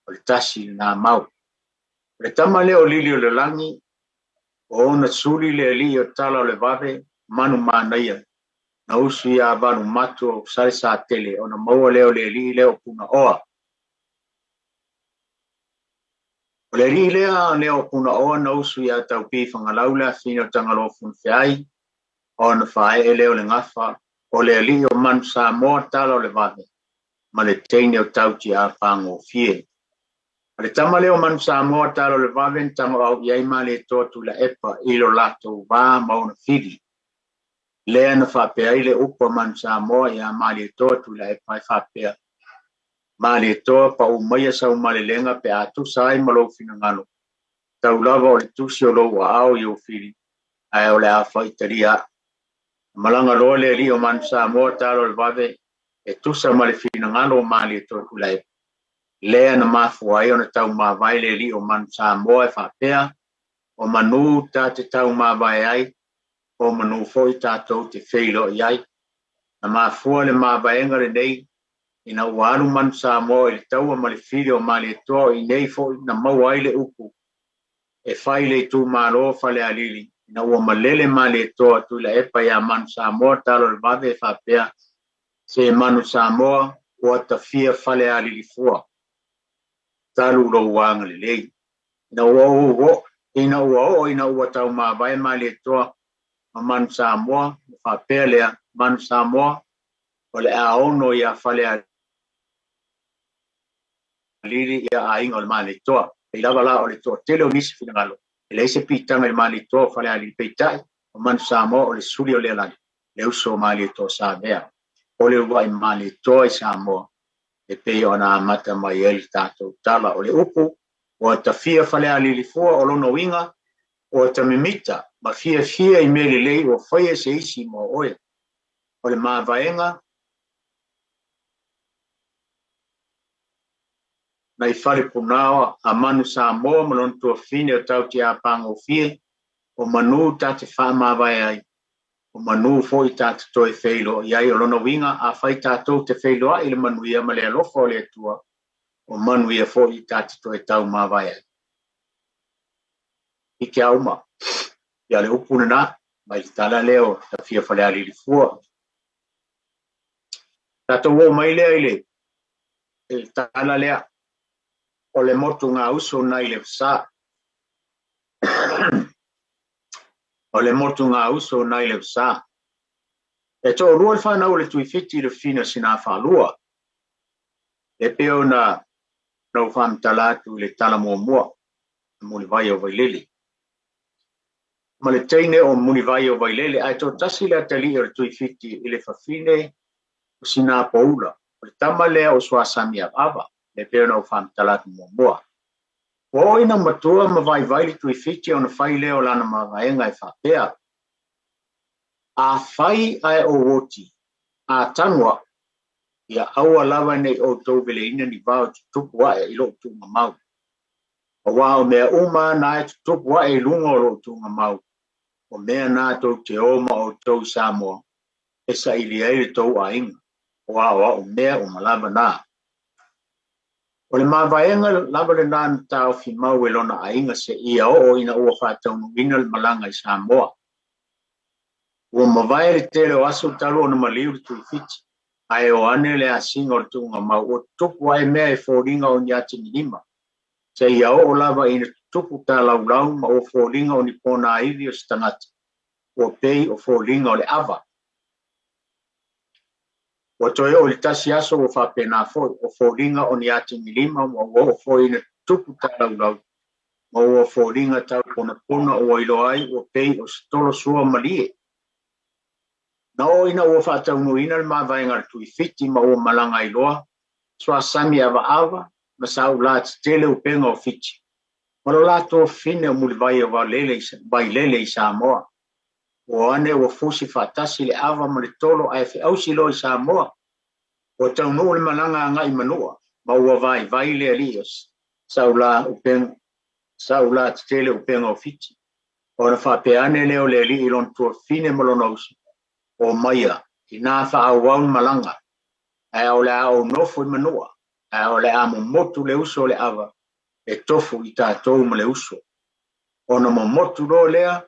o le tasi lenā mau. O le tama lea o Lili o le Lagi, o ona suli le alii o Tala o le Vave, Manu Manaia, na usu iā Valumatu o Salesatele ona maua lea o le alii lea o Punaoa. O le alii lea o Punaoa na usu iā Taupī Fagalau le afine o Tagaloa Funafeai, ona faaee lea o le gafa o le alii o Manu Samoa Tala o le Vave ma le teine o Tautiā Pagofie. O le tama lea o Manu Samoa Tala o le Vave na tagoau i ai Malietoa Tuilaepa i lo latou va ma ona fili. Lea na faapea ai le upu a Manu Samoa iā Malietoa Tuilaepa e faapea, Malietoa pau maia sau malelega pe a tusa ai ma lou finagalo, tau lava o le tusi o lou aao i ou fili, ae o le a faitalia au. Na malaga loa le alii o Manu Samoa Tala o le Vave e tusa ma le finagalo o Malietoa Tuilaepa, lea na mafua ai ona taumavae le alii o Manu Samoa e faapea, o manu ta te taumavae ai, o manu foi tatou te feiloai ai. Na mafua le mavaega lenei ina ua alu Manu Samoa i le taua ma le fili o Malietoa o i inei foi na maua ai le upu E fai le itumalo Falealili ina ua malele Malietoa Tuilaepa ia Manu Samoa talo le vave e faapea se Manu Samoa ua tafia Falealili fua talu lou agalelei. Ina ua oo ina ua taumavae Malietoa ma Manu Samoa na faapea lea Manu Samoa o le a ono ia Falealili ia aiga o le Malietoa. E lava la o le toatele o nisi finagalo e leai se piitaga i le Malietoa o Falealili peitai o Manu Samoa o le suli o Lealagi le uso o Malietoa Savea. O le uluai Malietoa i Samoa e pei ona amata mai ai le tatou tala o le upu ua tafia Falealili fua o lona uiga ua tamimita ma fiafia i mea lelei ua faia se isi mo oe. O le mavaega nai fale punao a Manu Samoa ma lona tuafafine o Tautiapagofie o manu ta te faamavae ai o manu foi ta te toe feiloai ai. O lona uiga afai tatou te feiloai i le manuia ma le alofa o le Atua o manuia foi ta te toe taumavae ai. I ke auma ia le upu lena mai le tala lea o tafia Falealili fua. Tatou oo mai lea i le tala lea o le motu gauso nai le vasa. O le motu gauso nai le vasa. E toalua le fanau o le Tuifiti i le fafine o Sina Faalua. E pei ona ou faamatala atu i le tala muamua Mulivai o Vailele. Ma le teine o Mulivai o Vailele, ae toatasi le atalii o le Tuifiti i le fafine o Sina Poula. O le tama lea o Suasami Avaava, e pei ona ou faamatala atu muamua. Ua oo ina matua ma vaivai le Tuifiti ona fai lea o lana mavaega e faapea. A fai ae ou oti, a tanu au, ia aua lava nei outou veleina ni vao tutupu ae i lou tuugamau. Aua o mea uma na e tutupu ae i luga o lou tuugamau, o mea na tou te o ma outou i Samoa, e saili ai le tou aiga, aua o au mea uma lava na. O le mavaega lava lena na taofi mau e lona aiga seia oo ina ua faataunuuina le malaga i Samoa. Ua mavae le tele o aso talu ona maliu le Tuifiti, ae o ane le asiga o le tuugamau ua tutupu ae mea e foliga o ni atigilima. Seia oo lava ina tutupu talaulau ma ua foliga o ni ponaivi o se tagata, ua pei o foliga o le ava. Ua toe oo i le tasi aso ua faapena foi, o foliga o ni atigilima ma ua oo foi ina tutupu talaulau ma ua foliga tauponapona ua iloa ai ua pei o se tolo sua malie. Na oo ina ua faataunuuina le mavaega a le Tuifiti ma ua malaga ai loa, Suasami Avaava ma Saula tetele upega o Fiti, ma lo latou fafine o Mulivai o Vailele i Samoa. Ua ane ua fusi faatasi le ava ma le tolo ae feausi loa i Samoa. Ua taunuu le malaga agai Manua, ma ua vaivai le alii o Saula tetele upega o Fiti. Ona faapea ane lea o le alii i lona tuafafine ma lona uso, o maia, ina faaauau le malaga, ae o le a ou nofo i Manua, ae o le a momotu le uso o le ava e tofu i tatou ma le uso. Ona momotu loa lea,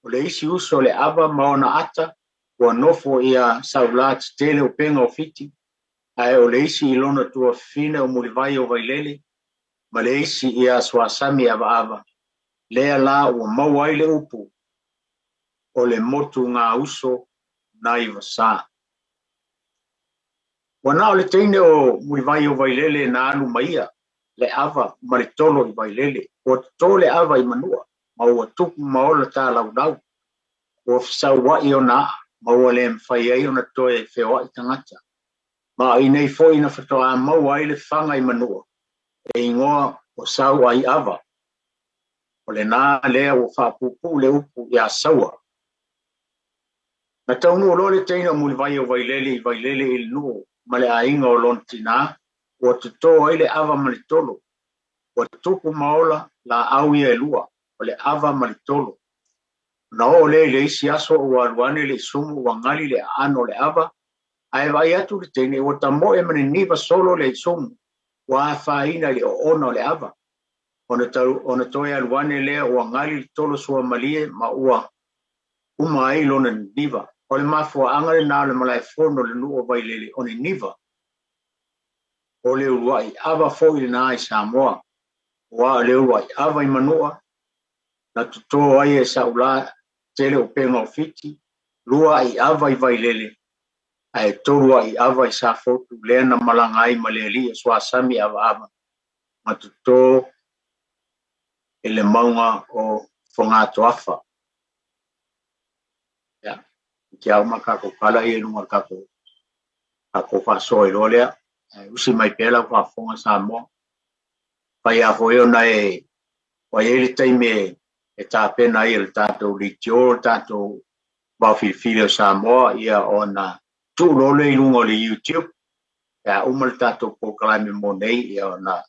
o le isi uso o le ava ma ona ata, ua nofo ia Saula tetele upega o Fiti, ae o le isi i lona tuafafine o Mulivai o Vailele, ma le isi ia Suasami Avaava, lea la ua maua ai le upu o le motu gauso nai vasa. Ua na o le teine o Mulivai o Vailele na alu ma ia le ava ma le tolo i Vailele, ua toto le ava i Manua, ma ua tupu ma ola talaulau, ua fesauai ona aa, ma ua le mafai ai ona toe feoai tagata. Ma i nei foi na faatoa maua ai le faga i Manua, e igoa o Sau ai ava. O lena lea ua faapuupuu le upu ia Saua. Na taunuu loa le teine o Mulivai o Vailele i Vailele i le nuu ma le aiga o lona tinā, ua toto ai le ava ma le tolo. Ua tupu ma ola laau ia e lua, o le ava ma le tolo. Na oo lea i le isi aso ua alu ane le isumu ua gali le aano o le ava, ae vaai atu le teine ua tamoe ma niniva solo le isumu, ua afaina i le oona o le ava. Ona toe alu ane lea ua gali le tolo suamalie ma ua uma ai lona niniva. O le mafuaaga lenā o le malaefono o le nuu o Vailele o Niniva. O le uluai ava foi lenā i Samoa, aua o le uluai ava i Manua na totō ai e Saula tele upega o Fiti, lua ai ava i Vailele, ae tolu ai ava i Safotu lea na malaga ai ma le alii o Suasami avaava ma totō i le mauga o Fogatoafa. Ia, te au ma kākou pala ia i luga o le kākou faasoa i loa lea. Usi mai pea lau faafofoga Samoa. Fai a foi ona e ua i ai le taimi e tapena ai e le tatou leitio le tatou vaofilifili o Samoa ia ona tuu loa lea i luga o le YouTube pe a uma le tatou polokalame mo nei ia ona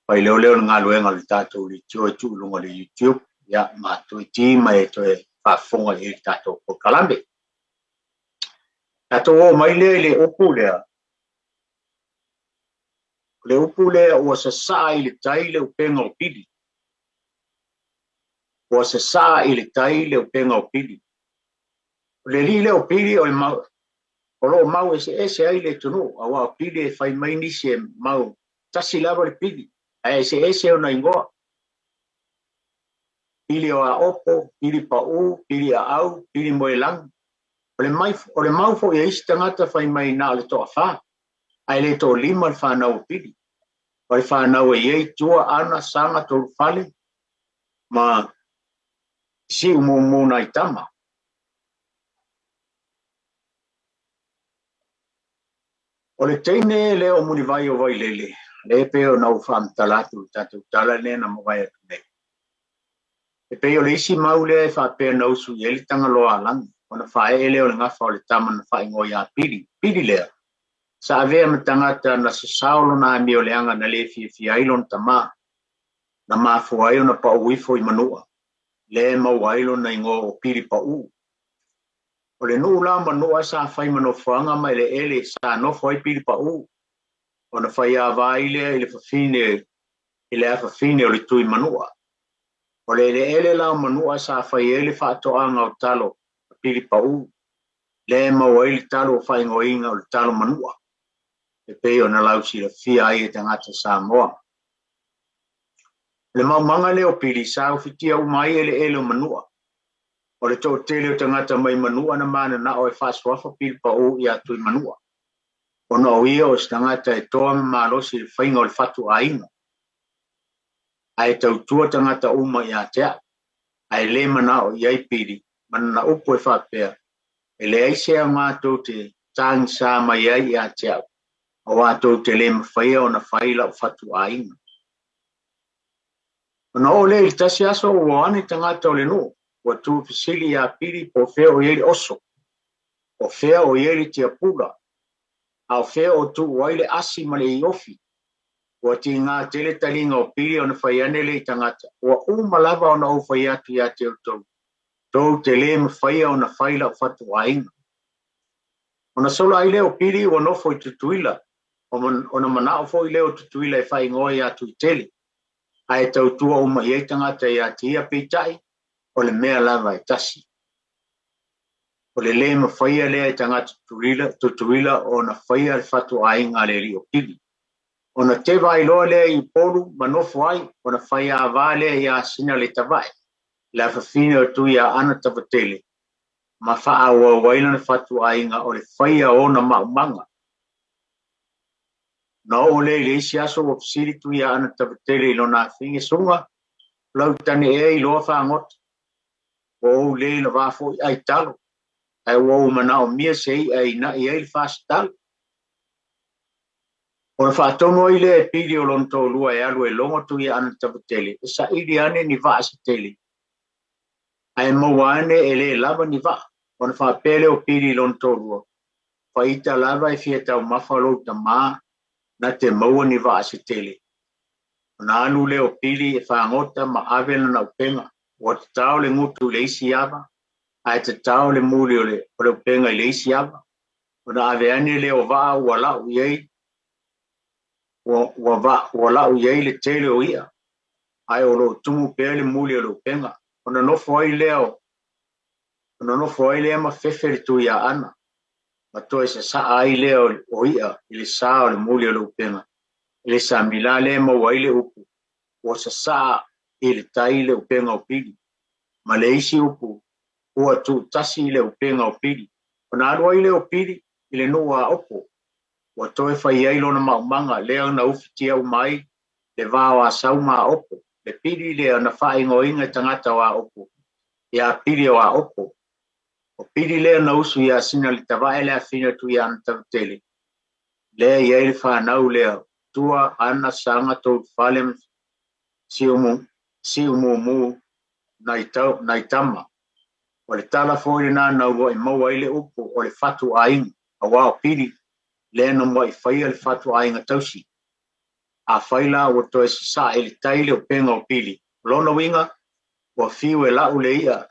fai lea o le galuega o le tatou leitio e tuu i luga o le YouTube ia ma toe ti ma e toe faafofoga i le tatou polokalame. Tatou oo mai lea i le upu lea. O le upu lea ua sasaa i le tai le upega o Pili. Ua sasaa i le tai le upega o Pili. O le alii lea o Pili o le mau, o loo mau eseese ai le atunuu, aua o Pili e fai mai nisi e mau tasi lava le Pili, ae eseese ona igoa. Pili o Aopo, Pili Pau, Pili Aau, Pili Moelagi. O le mau foi a isi tagata fai mai na o le toafā, ae le toalima le fanau o Pili. O le fanau e i ai Tua, Ana, Saga, Tolufale ma Siumu nai tama. O le teine lea o Mulivai o Vailele, lea pei ona ou faamatala atu i le tatou tala lea na mavae atu nei. E pei o le isi mau lea e faapea na usu i ai le Tagaloa alagi, ona faaee lea o le gafa o le tama na faaigoa ia Pili. Pili lea, sa avea ma tagata na sasao lona amioleaga na le fiafia ai lona tamā, na mafua ai ona pau ifo i Manua, lea e maua ai lona igoa o Pili Pau. O le nuu la o Manua sa fai ma nofoaga ma eleele sa nofo ai Pili Pau, ona faiava ai lea i le fafine i le afafine o le Tui Manua. O le eleele la o Manua sa fai ai le faatoaga o talo a Pili Pau, lea e maua ai le talo o faaigoaina o le talo Manua, e pei ona lausilafia ai e tagata Samoa. O le maumaga lea o Pili sa ufitia uma ai eleele o Manua. O le toatele o tagata mai Manua na mananao e faasuafa Pili Pau ia Tui Manua, ona o ia o se tagata e toa ma malosi i le faiga o le fatuaiga, ae tautua tagata uma ia te au, ae le manao i ai Pili ma lana upu e faapea, e leai se aoga tou te tagisa mai ai ia te au, aua tou te le mafaia ona fai lau fatuaiga. Ona oo lea i le tasi aso ua o ane tagata o le nuu, ua tuufesili ia Pili po o fea o i ai le oso, o fea o i ai le tiapula, a o fea o tuu ai le asi ma le iofi. Ua tigā tele taliga o Pili ona fai ane lea i tagata, ua uma lava ona ou fai atu ia te outou, tou te le mafaia ona fai lau fatuaiga. Ona sola ai lea o Pili ua nofo i Tutuila, ona manao foi lea o Tutuila e faaigoa ia Tuitele, ae tautua uma i ai tagata ia te ia, peitai o le mea lava e tasi. O le le mafaia lea e tagata Tutuila ona faia le fatuaiga a le alii o Pili. Ona teva ai loa lea i Upolu ma nofo ai, ona faiava lea ia Sinaletavae, le afafine o Tui ia Ana Tavatele, ma faaauau ai lana fatuaiga o le faia o ona maumaga. Na oo lea i le isi aso ua fesili Tui ia Ana Tavatele i lona afine, Suga, o lau tane ea i loa fagota? Ua ou le lavā foi ai talo, ae ua ou manaomia se i'a e ina'i ai le fasitalo. Ona faatonu ai lea e Pili o lona toalua e alu e logo Tui ia Ana Tavatele e saili ane ni vaa se tele, ae maua ane e le lava ni vaa. Ona faapea lea o Pili i lona toalua, Faita lava e fia taumafa lou tamā na te maua ni vaa se tele. Ona alu lea o Pili e fagota ma ave lana upega, ua tatao le gutu i le isi ava, ae tatao le muli o le upega i le isi ava. Ona ave ane lea o vaa ua lau i ai, ua lau i ai le tele o i'a. Ae o lo o tumu pea le muli o le upega. Ona nofo ai lea o ona nofo ai lea ma fefe le Tuiaana, ma toe sasaa ai lea o i'a i le sa o le muli o le upega i le samila lea e maua ai le upu ua sasaa i le tai le upega o Pili. Ma le isi upu ua tuutasi le upega o Pili. Ona alu ai lea o Pili i le nuu o Aopo, ua toe fai ai lona maumaga lea na ufitia uma ai le va o Asau ma Aopo, le Pili lea na faaigoaina e tagata o Aopo ia Pili o Aopo. O Pili lea na usu ia Sinaletavae le afine o Tuiaana Tavatele, lea e i ai le fanau lea, Tua, Ana, Saga, Toulufale ma Siumumu nai tama. O le tala foi lena na uluai maua ai le upu o le fatu aiga, aua o Pili lea na muai faia le fatu aiga tausi. Afai la ua toe sasaa i le tai le upega o Pili, o lona uiga ua fiu e lau le i'a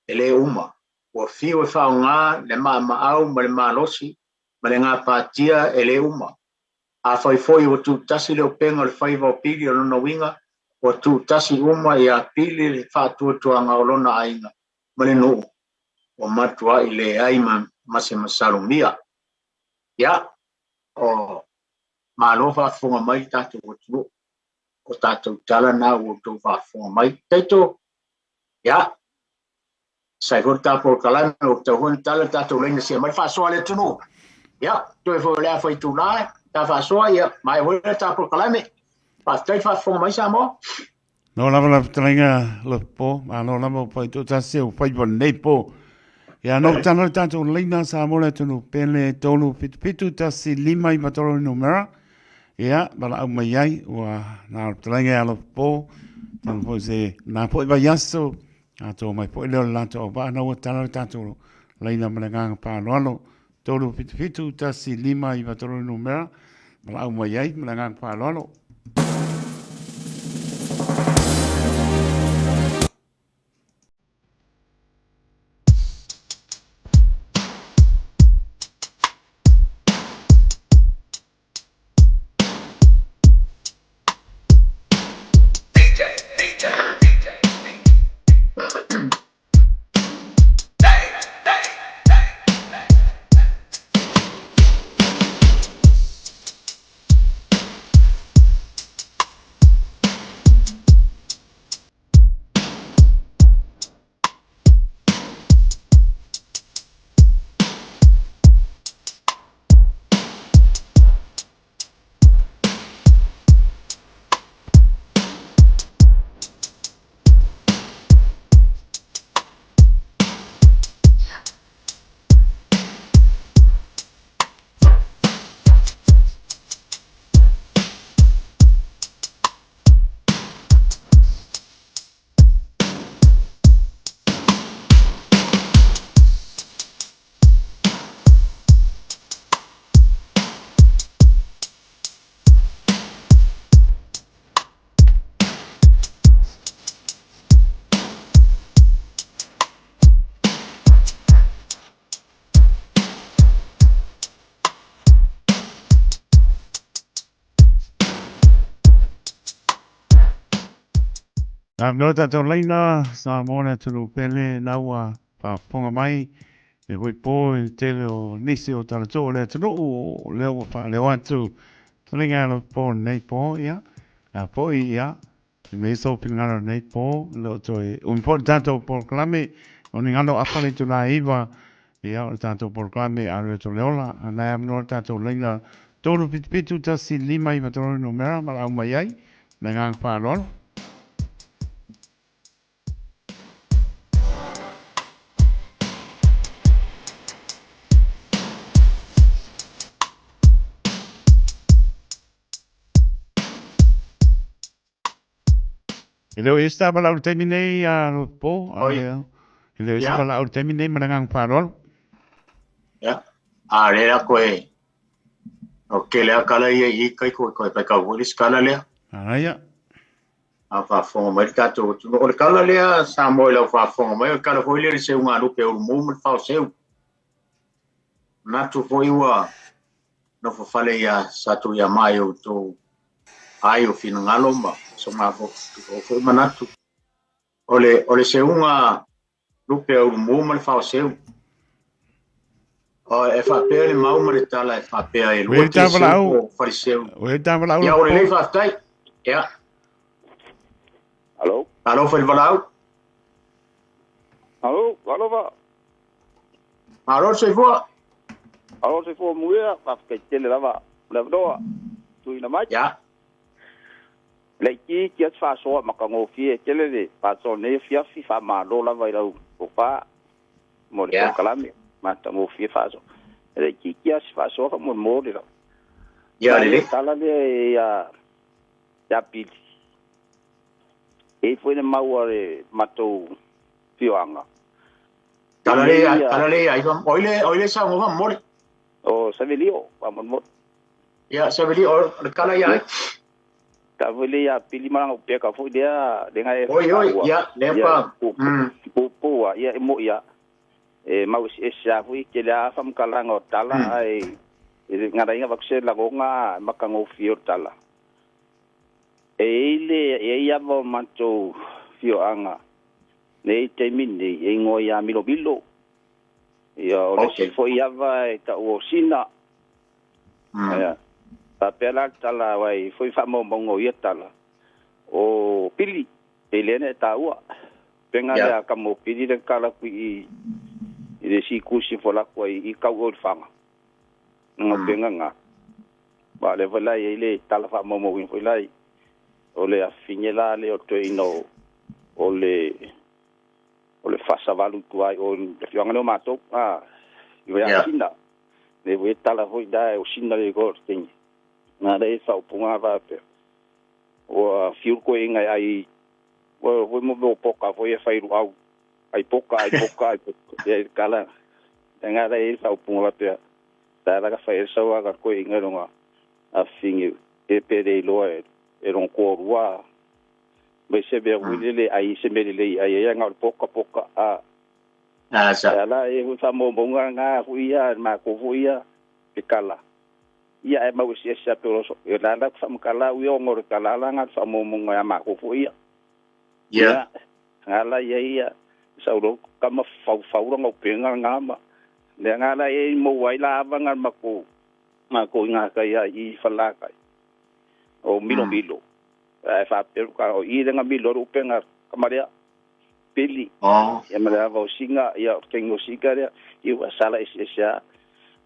e le uma, ua fiu e faaaoga le maamaau ma le malosi ma le gapatia e le uma. Afai foi ua tuutasi le upega o le faiva o Pili, o lona uiga ua tuutasi uma ia Pili le faatuatuaga o lona aiga ma le nuu, ua matuai leai ma se masalomia. Ia, o malo faafofoga mai le tatou atunuu, o tatou tala na ua outou faafofoga mai. Taito, ia, sai foi le tatou polokalame, ua tatau foi ona tala le tatou laina sia mai le faasoa a le atunuu. Ia, toe foi o le a fai itula, ta faasoa, ia, maea foi le tatou polokalame. Faafetai le faafofoga mai Samoa. No lava la fetalaiga Lopo, malo lava ua fai toatasi ua fai nei po. Ia no tano le tatou laina sa mo le atunuu pele 3 7 7 1 5 9 3 numera. Ia valaau mai ai ua na o le fetalaiga ia Lopo. Tano foi se na foi vaiaso atoa mai foi lea o le latou auvaa na ua tala le tatou laina ma le agaga faaaloalo. 3 7 7 1 5 9 3 numera. Valaau mai ai ma le agaga faaaloalo. No tatou laina sa mo le atunuu pele na ua faafofoga mai e foi po i le tele o nisi o talatoo o le atunuu o lea ua faaleo atu taliga lo po nei po ia a foi ia i mea sou finagalo nei po le o toe umi foi le tatou polokalame o ni galo afa le itula e 9 ia o le tatou polokalame alu atu le ola na e amanoa le tatou laina 3 7 7 1 5 9 3 numera valaau mai ai le agaga faaaloalo. E le o i se valaau i le taimi nei a Lopo, Oi. e le o i se valaau i le taimi nei ma le agaga faaaloalo. Ia, a le la koe, o ke lea kala ia i kai koe koe pai kau foi le isi kala lea. Araia. A faafofoga mai le tatou atunuu. O le kala lea Samoa i lau faafofoga mai, o le kala foi lea i le seugalupe o Ulumu ma le Faoseu. Manatu foi ua nofo fale ia Satuiamaa i outou ai o finagalo ma so so mafo o foi manatu. O le seuga lupe a Ulumu ma le faoseu. O e faapea le mau ma le tala e faapea e lua Ua tie seu tavalau. po o faleseu. Ua tavalau Ia le o lelei po. faafetai. Ia, Alo? alofa i le valaau. Alo, alo va. Malo le soifua. Alo se fo muia, pa ke tele lava. Le noa. Tu ina mai. Ia, Le ki ki at fa so ma ka ngo fie tele le pa so ne fia fi fa ma lo lava i lau o pa mo le ia, kalame ma ta ngo fie fa so. Le ki ki at fa so fa mo mo le la. Ia Ma le lelei. tala le ya ya pili. E foi na maua le matou fioanga. Tala Nei le ai, ia tala le ai oile sa ngo mole. o Savelio, pa mo mo. Ia sabeli o le kala ia ai. Ta foi le ia pili maranga o peka foi lea le ngai Oi oi, taua. ia le Ia pa. pu pu pu ia e mo ia e mau e sa foi ke le afa mkalanga o tala ai e ngara inga vakse la gonga makango fio tala. E ile e ia mo manto fio anga nei te mini e ngo ia milo milo. Ia o le si Okay. foi ava e ta o sina. Ia pa pela tala wai foi fa mo mongo ia tala. O pili e le ne taua. Penga Ia, le ka mo pili le kala ku i i le si kusi fo la ku i kau o le fanga. Nga penga nga. Ba le vala i le tala fa mo mo foi lai. O le afinye la le o te ino o le o le fasa valu tu ai o le fioanga le o matou a i vai ia, sina. Le voi tala foi da o sina le go tingi. Nga le fa o punga va pe. O fiu ko inga ai o voi mo mo poka foi e fai au ai poka ai poka ai poka e kala nga le fa o punga va pe. Ta la ka fai sa wa ka ko inga longa a fingi e pe le loa e ron ko rua me se be wi le ai se me le ai ai nga poka poka a Ah sa. ala e fa mo mo nga nga fu ia ma ko fu ia ke kala ia e mau se se pe ro so e la la fa mo kala ui o ngor kala la nga fa mo mo nga ma ko fu ia Ia, ia nga la ia ia sa ro ka ma fa fa ro ngo pe nga nga ma le nga la e mo wai la va nga ma ko nga ka ia i fa la ka o milo milo e fa pe ka o i nga milo ro pe nga kamaria pili Oh, ia ma le va o singa ia o tengo singa ia i wa sala ese ese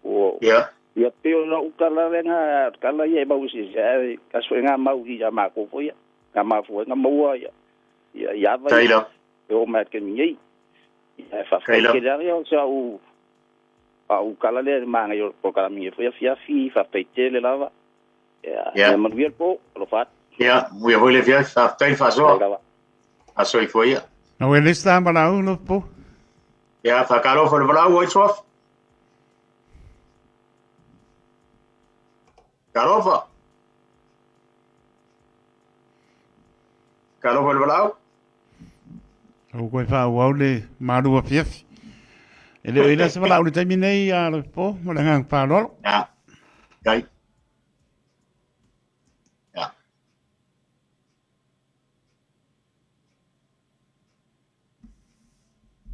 o ia, ia pe o na ukala le nga kala ia e mau se se ka so nga mau i ma ko fo ia nga ma fo nga mau ia ia ia va ia Taylor, e o ma ke ni ia fa fa Taylor. ke le ia sa u a u kala le ma nga yo ko kala mi fo ia fia fi fa pe te le lava ia Ia, ia ma vi po lo fa ia, mui foi le fia, sa tai fa le so. lava A so i foi. Ia, Na ua le sa valaau le po. Ia fa kalo fa le valaau oi sof. Kalofa. Kalofa le valaau. O koe whaau le marua fiafi. E le o ila se valaau le taimi nei a le po, ma le ngang whaalolo. Ia, kai. Ia.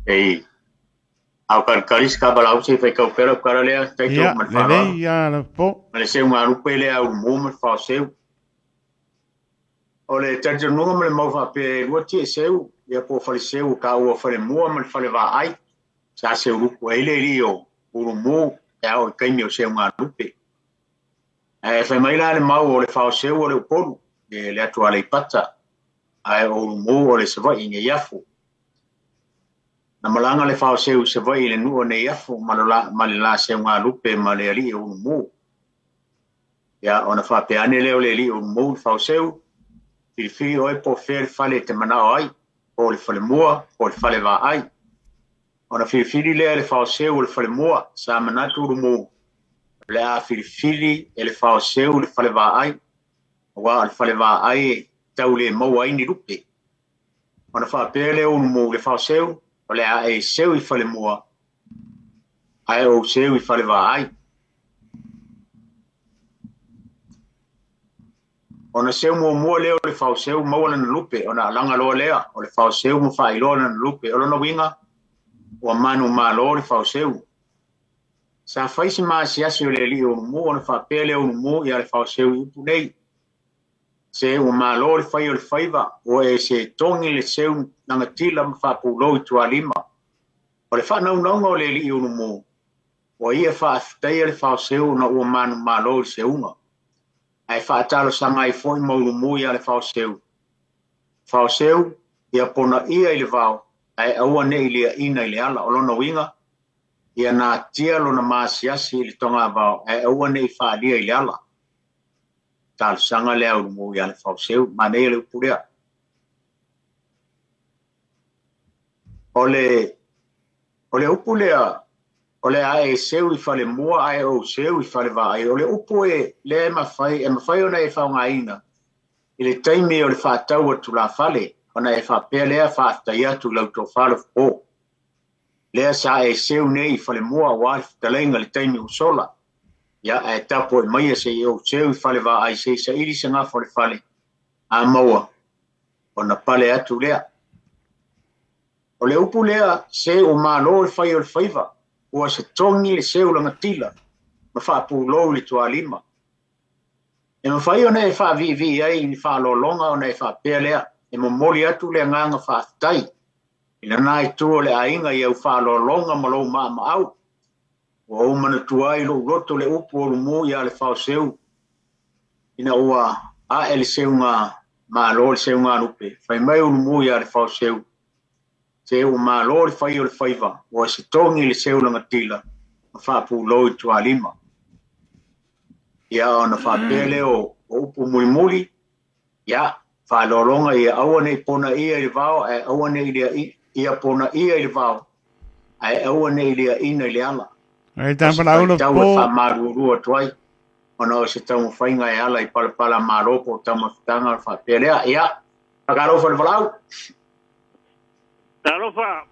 Ei, au karikaris ka valaau se fai kau pera kara lea, tai tau Ia, ma le le whaalalo. lei a le po. Ma le seu ngā rupe lea au mō ma le whaoseu. O le talitonuga ma le mau faapea e lua tia seu, ia po o faleseu ka ua falemua ma le falevaai, sa seu luku ai le alii o Ulumu e ao i taimi o seugalupe. Ae fai mai la le mau o le faoseu o le Upolu, e le atu Aleipata, ae o Ulumu o le Savaii i Neiafu. Na malaga le faoseu i Savaii i le nuu o Neiafu ma le la seugalupe ma le alii o Ulumu. Ia ona faapea ane lea o le alii o Ulumu i le faoseu, filifili oe po o fea le fale e te manao ai, po o le falemua, po o le falevaai. Ona filifili lea e le faoseu o le falemua, sa manatu Ulumu, o le a filifili e le faoseu le falevaai, auā o le falevaai e tau le maua ai ni lupe. Ona faapea lea o Ulumu i le faoseu, o le a e seu i falemua, ae ou seu i falevaai. Ona seu muamua lea o le faoseu maua lana lupe, ona alaga loa lea o le faoseu ma faailoa lana lupe. O lona uiga ua manumalo le faoseu. Sa fai se maasiasi o le alii o Ulumu ona faapea lea o Ulumu ia le faoseu i upu nei. Se ua malo le fai o le faiva, ua e setogi le seu lagatila ma faapulou i tualima. O le faanaunauga o le alii Ulumu, ua ia faafetaia le faoseu ona ua manumalo i le seuga. Ae faatalosaga ai foi ma Ulumu ia le faoseu. Faoseu, ia ponaia i le vao, ae aua ne'i liaina i le ala. O lona uiga, ia natia lona maasiasi i le togavao, ae aua ne'i faalia i le ala. Talosaga lea a Ulumu ia le faoseu. Manaia le upu lea. O le upu lea, o le a e seu i falemua ae ou seu i falevaai. O le upu e lea e mafai ona e faaaogaina i le taimi o le faatau atu tulafale, ona e faapea lea faafetai atu i lau tofa Lofopo. Lea sa e seu nei i falemua aua le fetalaiga i le taimi ua sola. Ia ae tapuai maia se i ou seu i falevaai se i saili se gafa o le fale a maua ona pale atu lea. O le upu lea se ua malo le fai o le faiva, ua se togi le seu lagatila ma faapulou i le tualima. E mafai ona e faaviivii ai i ni faaaloaloga ona e faapea lea, e momoli atu le agaga faafetai i lana itu o le aiga i au faaaloaloga ma lou maamaau. Ua ou manatua ai lou loto le upu o Ulumu ia le faoseu ina ua ae le seuga malo le seuga lupe. Fai mai Ulumu ia le faoseu, se ua malo le fai o le faiva, ua se togi le seu lagatila ma faapulou i tualima. Ia ona faapea lea o upu mulimuli, ia faaaloaloga ia aua nei ponaia i le vao, ae aua nei ia ponaia i le vao, ae aua nei liaina i le ala. Ai tamalaula po faamalualua atu ai, ona o se taumafaiga e ala i palapala malo po o taumafataga o le faapea lea. Ia, faatalofa le valaau. Talofa.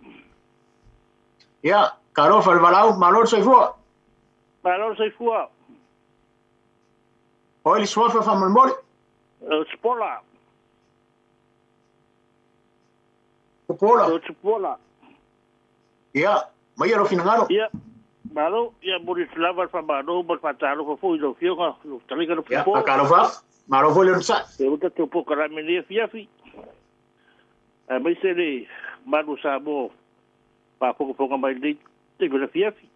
Ia, talofa le valaau, malo le soifua. Malo le soifua. Oi le suafa faamolemole. Tupuola. Tupuola. Tupuola. Ia, maia lou finagalo. Ia, malo, ia momoli atu lava le faamalo ma le faatalofa foi i lau Afioga, lau fetalaiga Lofopo. Ia, faatalofa, malo foi le onosai. Ia ua tatou polokalame nei afiafi, aemaise le malu o Samoa faafogafoga mai lenei taimi o le afiafi.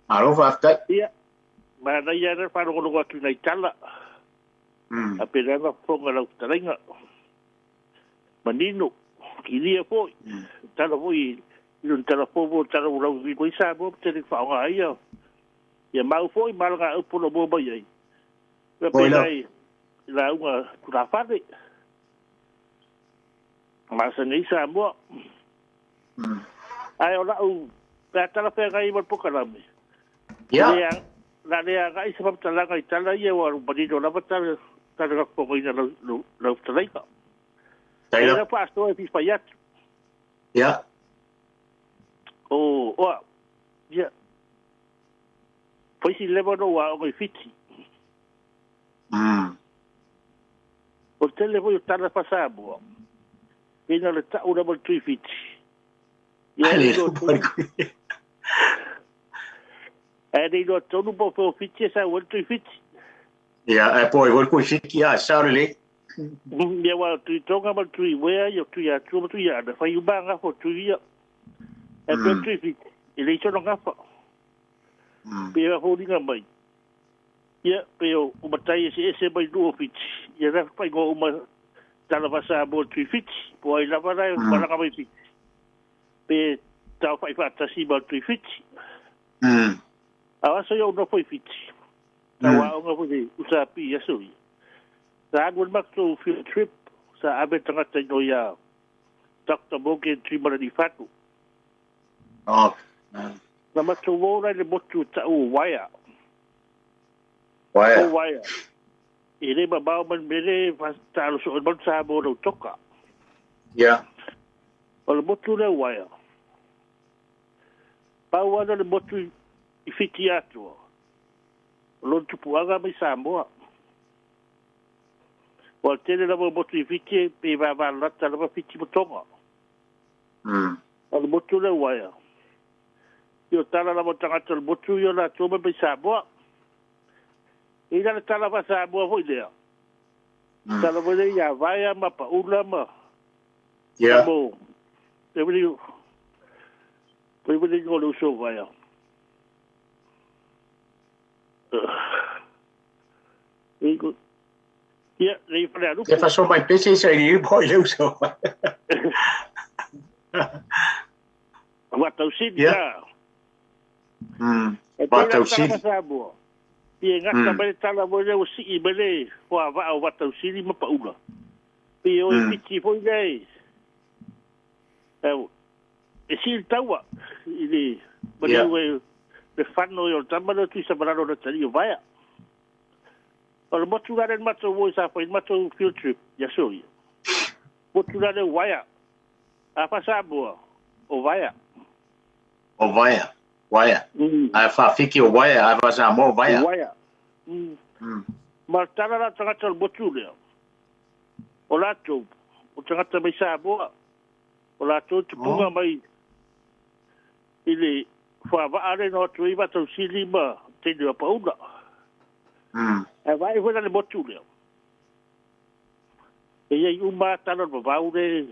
Malo faafetai. Ia, manaia lava le faalogologo atu i nai tala. Faapena ona fofoga lau fetalaiga. Manino, kilia foi, tala foi i lona tala fou mo tala ua lauiliu ai Samoa ma tele faaaoga ai ia mau foi ma alagaupu o lo o maua mai ai. Faapena i lauga tulafale. Masani ai Samoa. Ae o lau pe a talafeagai ma le polokalame. Ia. La le agai se faamatalaga i tala ia ua manino lava tala na fofogaina lau fetalaiga. Tai la faasoa e fia fai atu. Ia. O oa. Ia. Faisi leva no aoga i Fiti. O tele foi o tala faa-Samoa. Ina le tau lava le tui Fiti. Ia le Ae le iloa tonu po o fea o Fiti e sau ai le tui Fiti. Ia, ae po ai foi le kui Fiti, ia, sao lelei. Ia ua tui Tonga ma le tui Uea, ia tui Atua ma tui Ana, fai uma gafa o tui ia. Ae pei o le tui Fiti, e leai sona gafa. Pei e foliga mai. Ia, pei o matai eseese mai nuu o Fiti, ia na faaigoa uma tala faa-Samoa le tui Fiti, po o ai lava la e malaga mai Fiti, pe taofai faatasi ma le tui Fiti. A o aso ia ou nofo i Fiti, sa ou aoga foi i le USAP i aso ia. Sa alu ai le matou field trip, sa ave tagata i o ia Dr. Morgan Tuimalaniifatu. Na matou o la i le motu e tau o Waea. Waea. O Waea. E le mamao mai le mea lea e taalo soo ai le malu Samoa o Lautoka. Ia. O le motu lea o Waea. Pau lava lea o le motu i Fiti atoa, o lona tupuaga mai Samoa. O tele lava motu i Fiti pe vavalata lava Fiti ma Tonga. O le motu le uaia. I o tala lava tagata o le motu ia latou mai mai Samoa. I la le tala faa-Samoa foi lea. Tala foi lea ia Vaea ma Paula ma... Ia. Mo... E vili... E vili ngo le uso Vaea. Ia, le fale alupu. E faso mai pese sa i po i le uso. Wa tausili la. Wa tausili. Ia ngata mai tala mo le sii mai le wa va o wa tausili ma paula. Pe o piti foi le. E si taua i le ma le le fano o tama le tu sa balalo le tali o vaea. O le motu la le matou o sa foi matou field trip ia so ia. Motu la le waia. A fa Samoa o vaea. O vaea. Waia. A fa fiki o waia, a fa Samoa o vaea. Waia. Ma tala la tagata o le motu lea. O latou, o tagata mai Samoa, o latou tupunga mai i le whaavaa le no atu i watausili ma teine o paula. E vai foi le motu lea. E iai uma tala o vavau le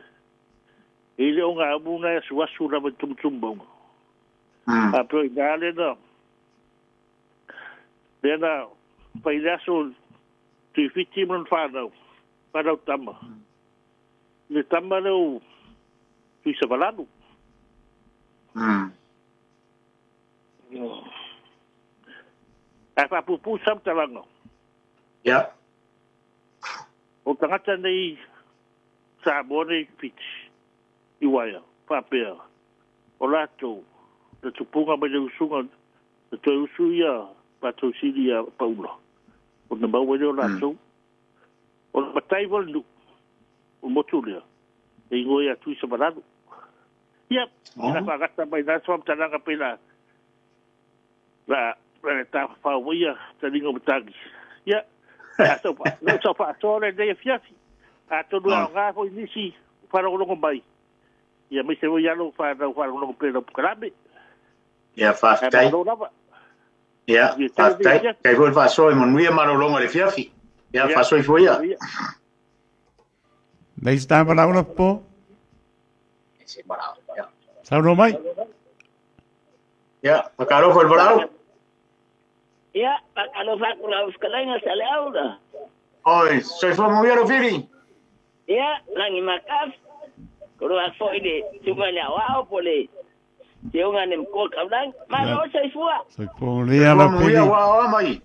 i le o ngā amu na e suasu lava i tumutumu. A peo i ngā lena lena pai le aso tui Fiti ma lona whanau tama. Le tama leo tui Savalanu. A whaapupu samtalanga. Ia. O tangata nei Samoa nei Fiti i waia, whaapea. O latou, le tupunga mai le usunga, le toe usu ia patausili ia Paula. O na maua leo latou. O le matai wale nu, o motu lea, e ingoa ia tui Savalanu. Ia, ina whaagata mai nā swamtalanga pe la, la le tāwhawhau ia, ta ringa matangi. Ia, a sau whaasoa le nei fiafi. A tonu a ngā hoi nisi wharongolongo mai. Ia, mai se voi alo whanau wharongolongo pe lau pukarame. Ia, whaafitai. Ia, whaafitai. Kai foi whaasoa i manuia marolongo le fiafi. Ia, whaasoa i foi ia. Nei se tāma laula po? Sauno mai? Ia, whakarofo le varau. Ia, whakalofa ku lau whakalainga sa le aula. Oi, soifua manuia lau Fili. Ia, langi makaf. Koro a foi le tunga le awao po le te unga ne mkoa kaulang. Malo soifua. Soifua manuia lau Fili. Manuia wa mai.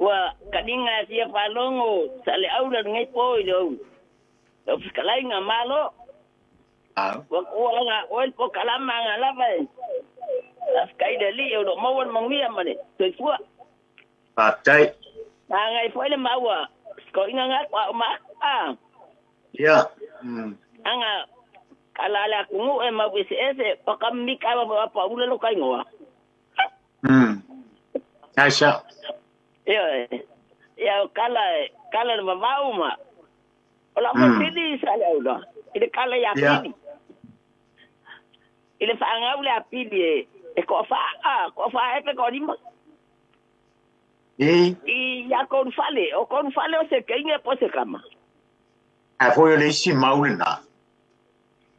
Ua kaninga sia whalongo sa le aula ngai po i le au. Lau whakalainga malo. Ua kua nga oel po kalama nga lava e. Kai le li o maua manguia male soifua. Fatai. Ngai foi le maua. Ko inga nga kwa ma. Ia. Anga kala la kungu e mau ese ese pa kammi ka ba pa ula lo kai ngoa. Aisha. Ia. Ia kala kala ma mauma. Ola mo pili sa le ula. Ile kala ya pili. Ile fa ngau le pili e. E ko fa e pe ko lima. E I ya kon fale, o kon fale o se keinga po se kama. A foi o le isi maule na.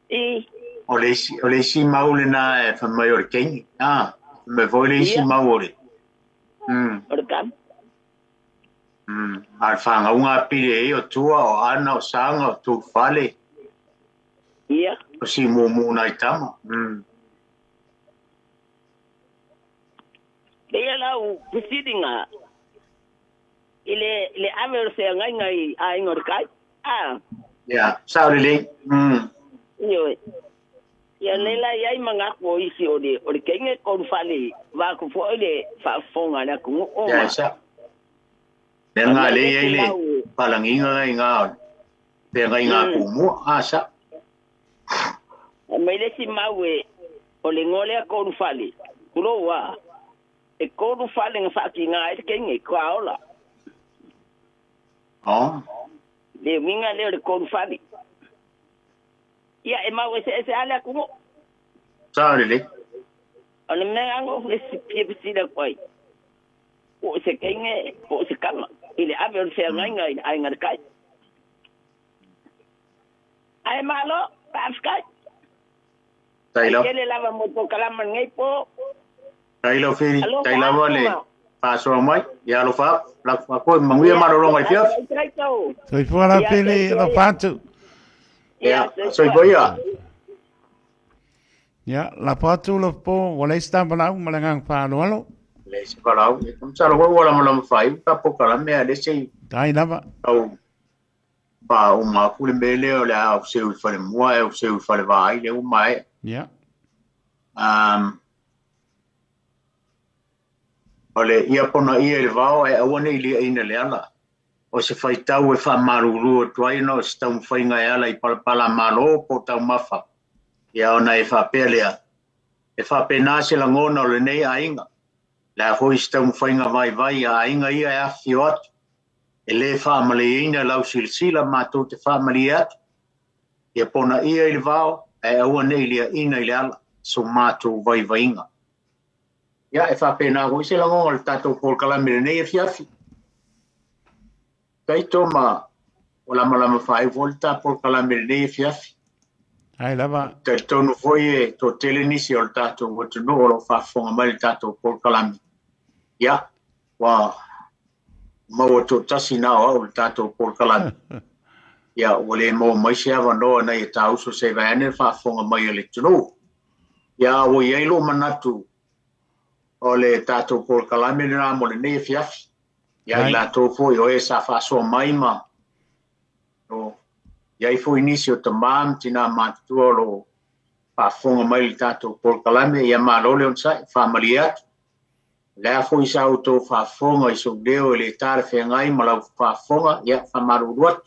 I O le isi maule na e fa mai o le keinga. Ah, me foi le isi maule. O le kama. A fa ngaunga pile e o tua o ana o sanga o tu fale. Ia. O si mumu na itama. Ia lau proceedinga ile le ave o se ngai ngai a ingor kai. Ah. Ia, sa le. Io. Ia lela ia manga ko isi o le kenge ko fale va ko fo le fa fonga na ku o. Ia sa. Le nga le ia le palanginga ngai nga. Pe ngai nga ku mu a sa. Mai le si mawe o le ngole ko fale. Kulo wa. E koru fale nga whaki ngā e te kenge, kua ola. Oh. Le uiga lea o le kolufale. Ia e mau eseese lava le atunuu. Sao lelei. O le mea lava na ou fia fesili atu ai, po o se teine po o se tama i le ave o le feagaiga i le aiga le tai. Ae malo, faafetai. Tai Ai lava. tele lava mo le polokalama i lenei po. Tai lau Fili, tai Alofa lava atu le ma. faasoa mai. Ia alofa atu. Lafo atu foi manuia Ia, malologa i le fiafi. ai taito. Soifua lau Ia, Fili, soifua alofa ia. atu. Ia, Ia, soifua. soifua ia. Ia, lafo atu le po, ua leai se tapalau ma le agaga faaaloalo. Le se palau. E masalo foi ua lamalama faaiu ta polokalame a le se Tai lava. tau faauma atu le mea lea o le a seu i falemua e au seu i falevaai le ua maea. Ia. O le ia ponaia i le vao ae aua ne i liaina le ala. O se faitau e faamalulu atu ai ona o se taumafaiga e ala i palapala malo po o taumafa. Ia ona e faapea lea, e faapena se lagona o lenei aiga. Le a foi se taumafaiga vaivai a aiga ia e afifio atu. E lē faamaleiina lau silasila matou te faamalie atu. Ia ponaia i le vao ae aua ne i liaina i le ala so matou vaivaiga. Ia e faapena foi se lagona o le tatou polokalame i lenei afiafi. Taito ma o lamalama faaiu foi le ta polokalame i lenei afiafi. Tai lava. Talitonu foi e toatele nisi o le tatou atunuu o lo o faafofoga mai le tatou polokalame. Ia, ua maua toatasi na o au le tatou polokalame. Ia, ua le maua mai se avanoa nai e tāuso se vae ane le faafofoga mai a le atunuu. Ia, ua i ai lou manatu o le tatou polokalame lena mo lenei afiafi. Ia, i Tai. latou foi o e sa faasoa mai ma o i ai foi nisi o tamā ma tinā matutua o lo o faafofoga mai le tatou polokalame. Ia malo le onosai, faamalie atu. Le a foi sa outou faafofoga i sou leo e le talafeagai ma lau faafofoga, ia faamalulu atu.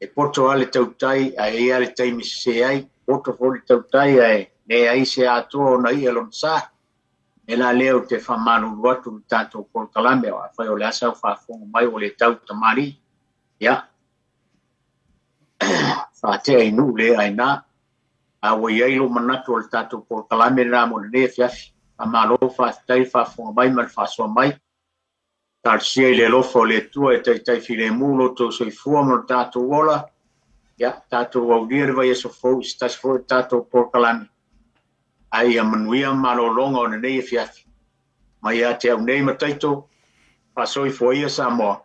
E poto lava le tautai ae i ai le taimi sese ai. Poto foi le tautai ae leai se atoa ona ia lona sa. E la lea ou te faamalulu atu i le tatou polokalame o afai o le asa au faafofoga mai ua le tau tamalii. Ia, faatea i nuu le aina. A ua i ai lou manatu o le tatou polokalame lena mo lenei afiafi. Faamalo faafetai le faafofoga mai ma le faasoa mai. Talosia i le alofa o le Atua e taitai filemu lo outou soifua ma lo tatou ola. Ia, tatou aulia le vaiaso fou i se tasi foi o tatou polokalame. Ae ia manuia malologa o lenei afiafi. Mai ia te au nei ma Taito, faasoifua ia Samoa.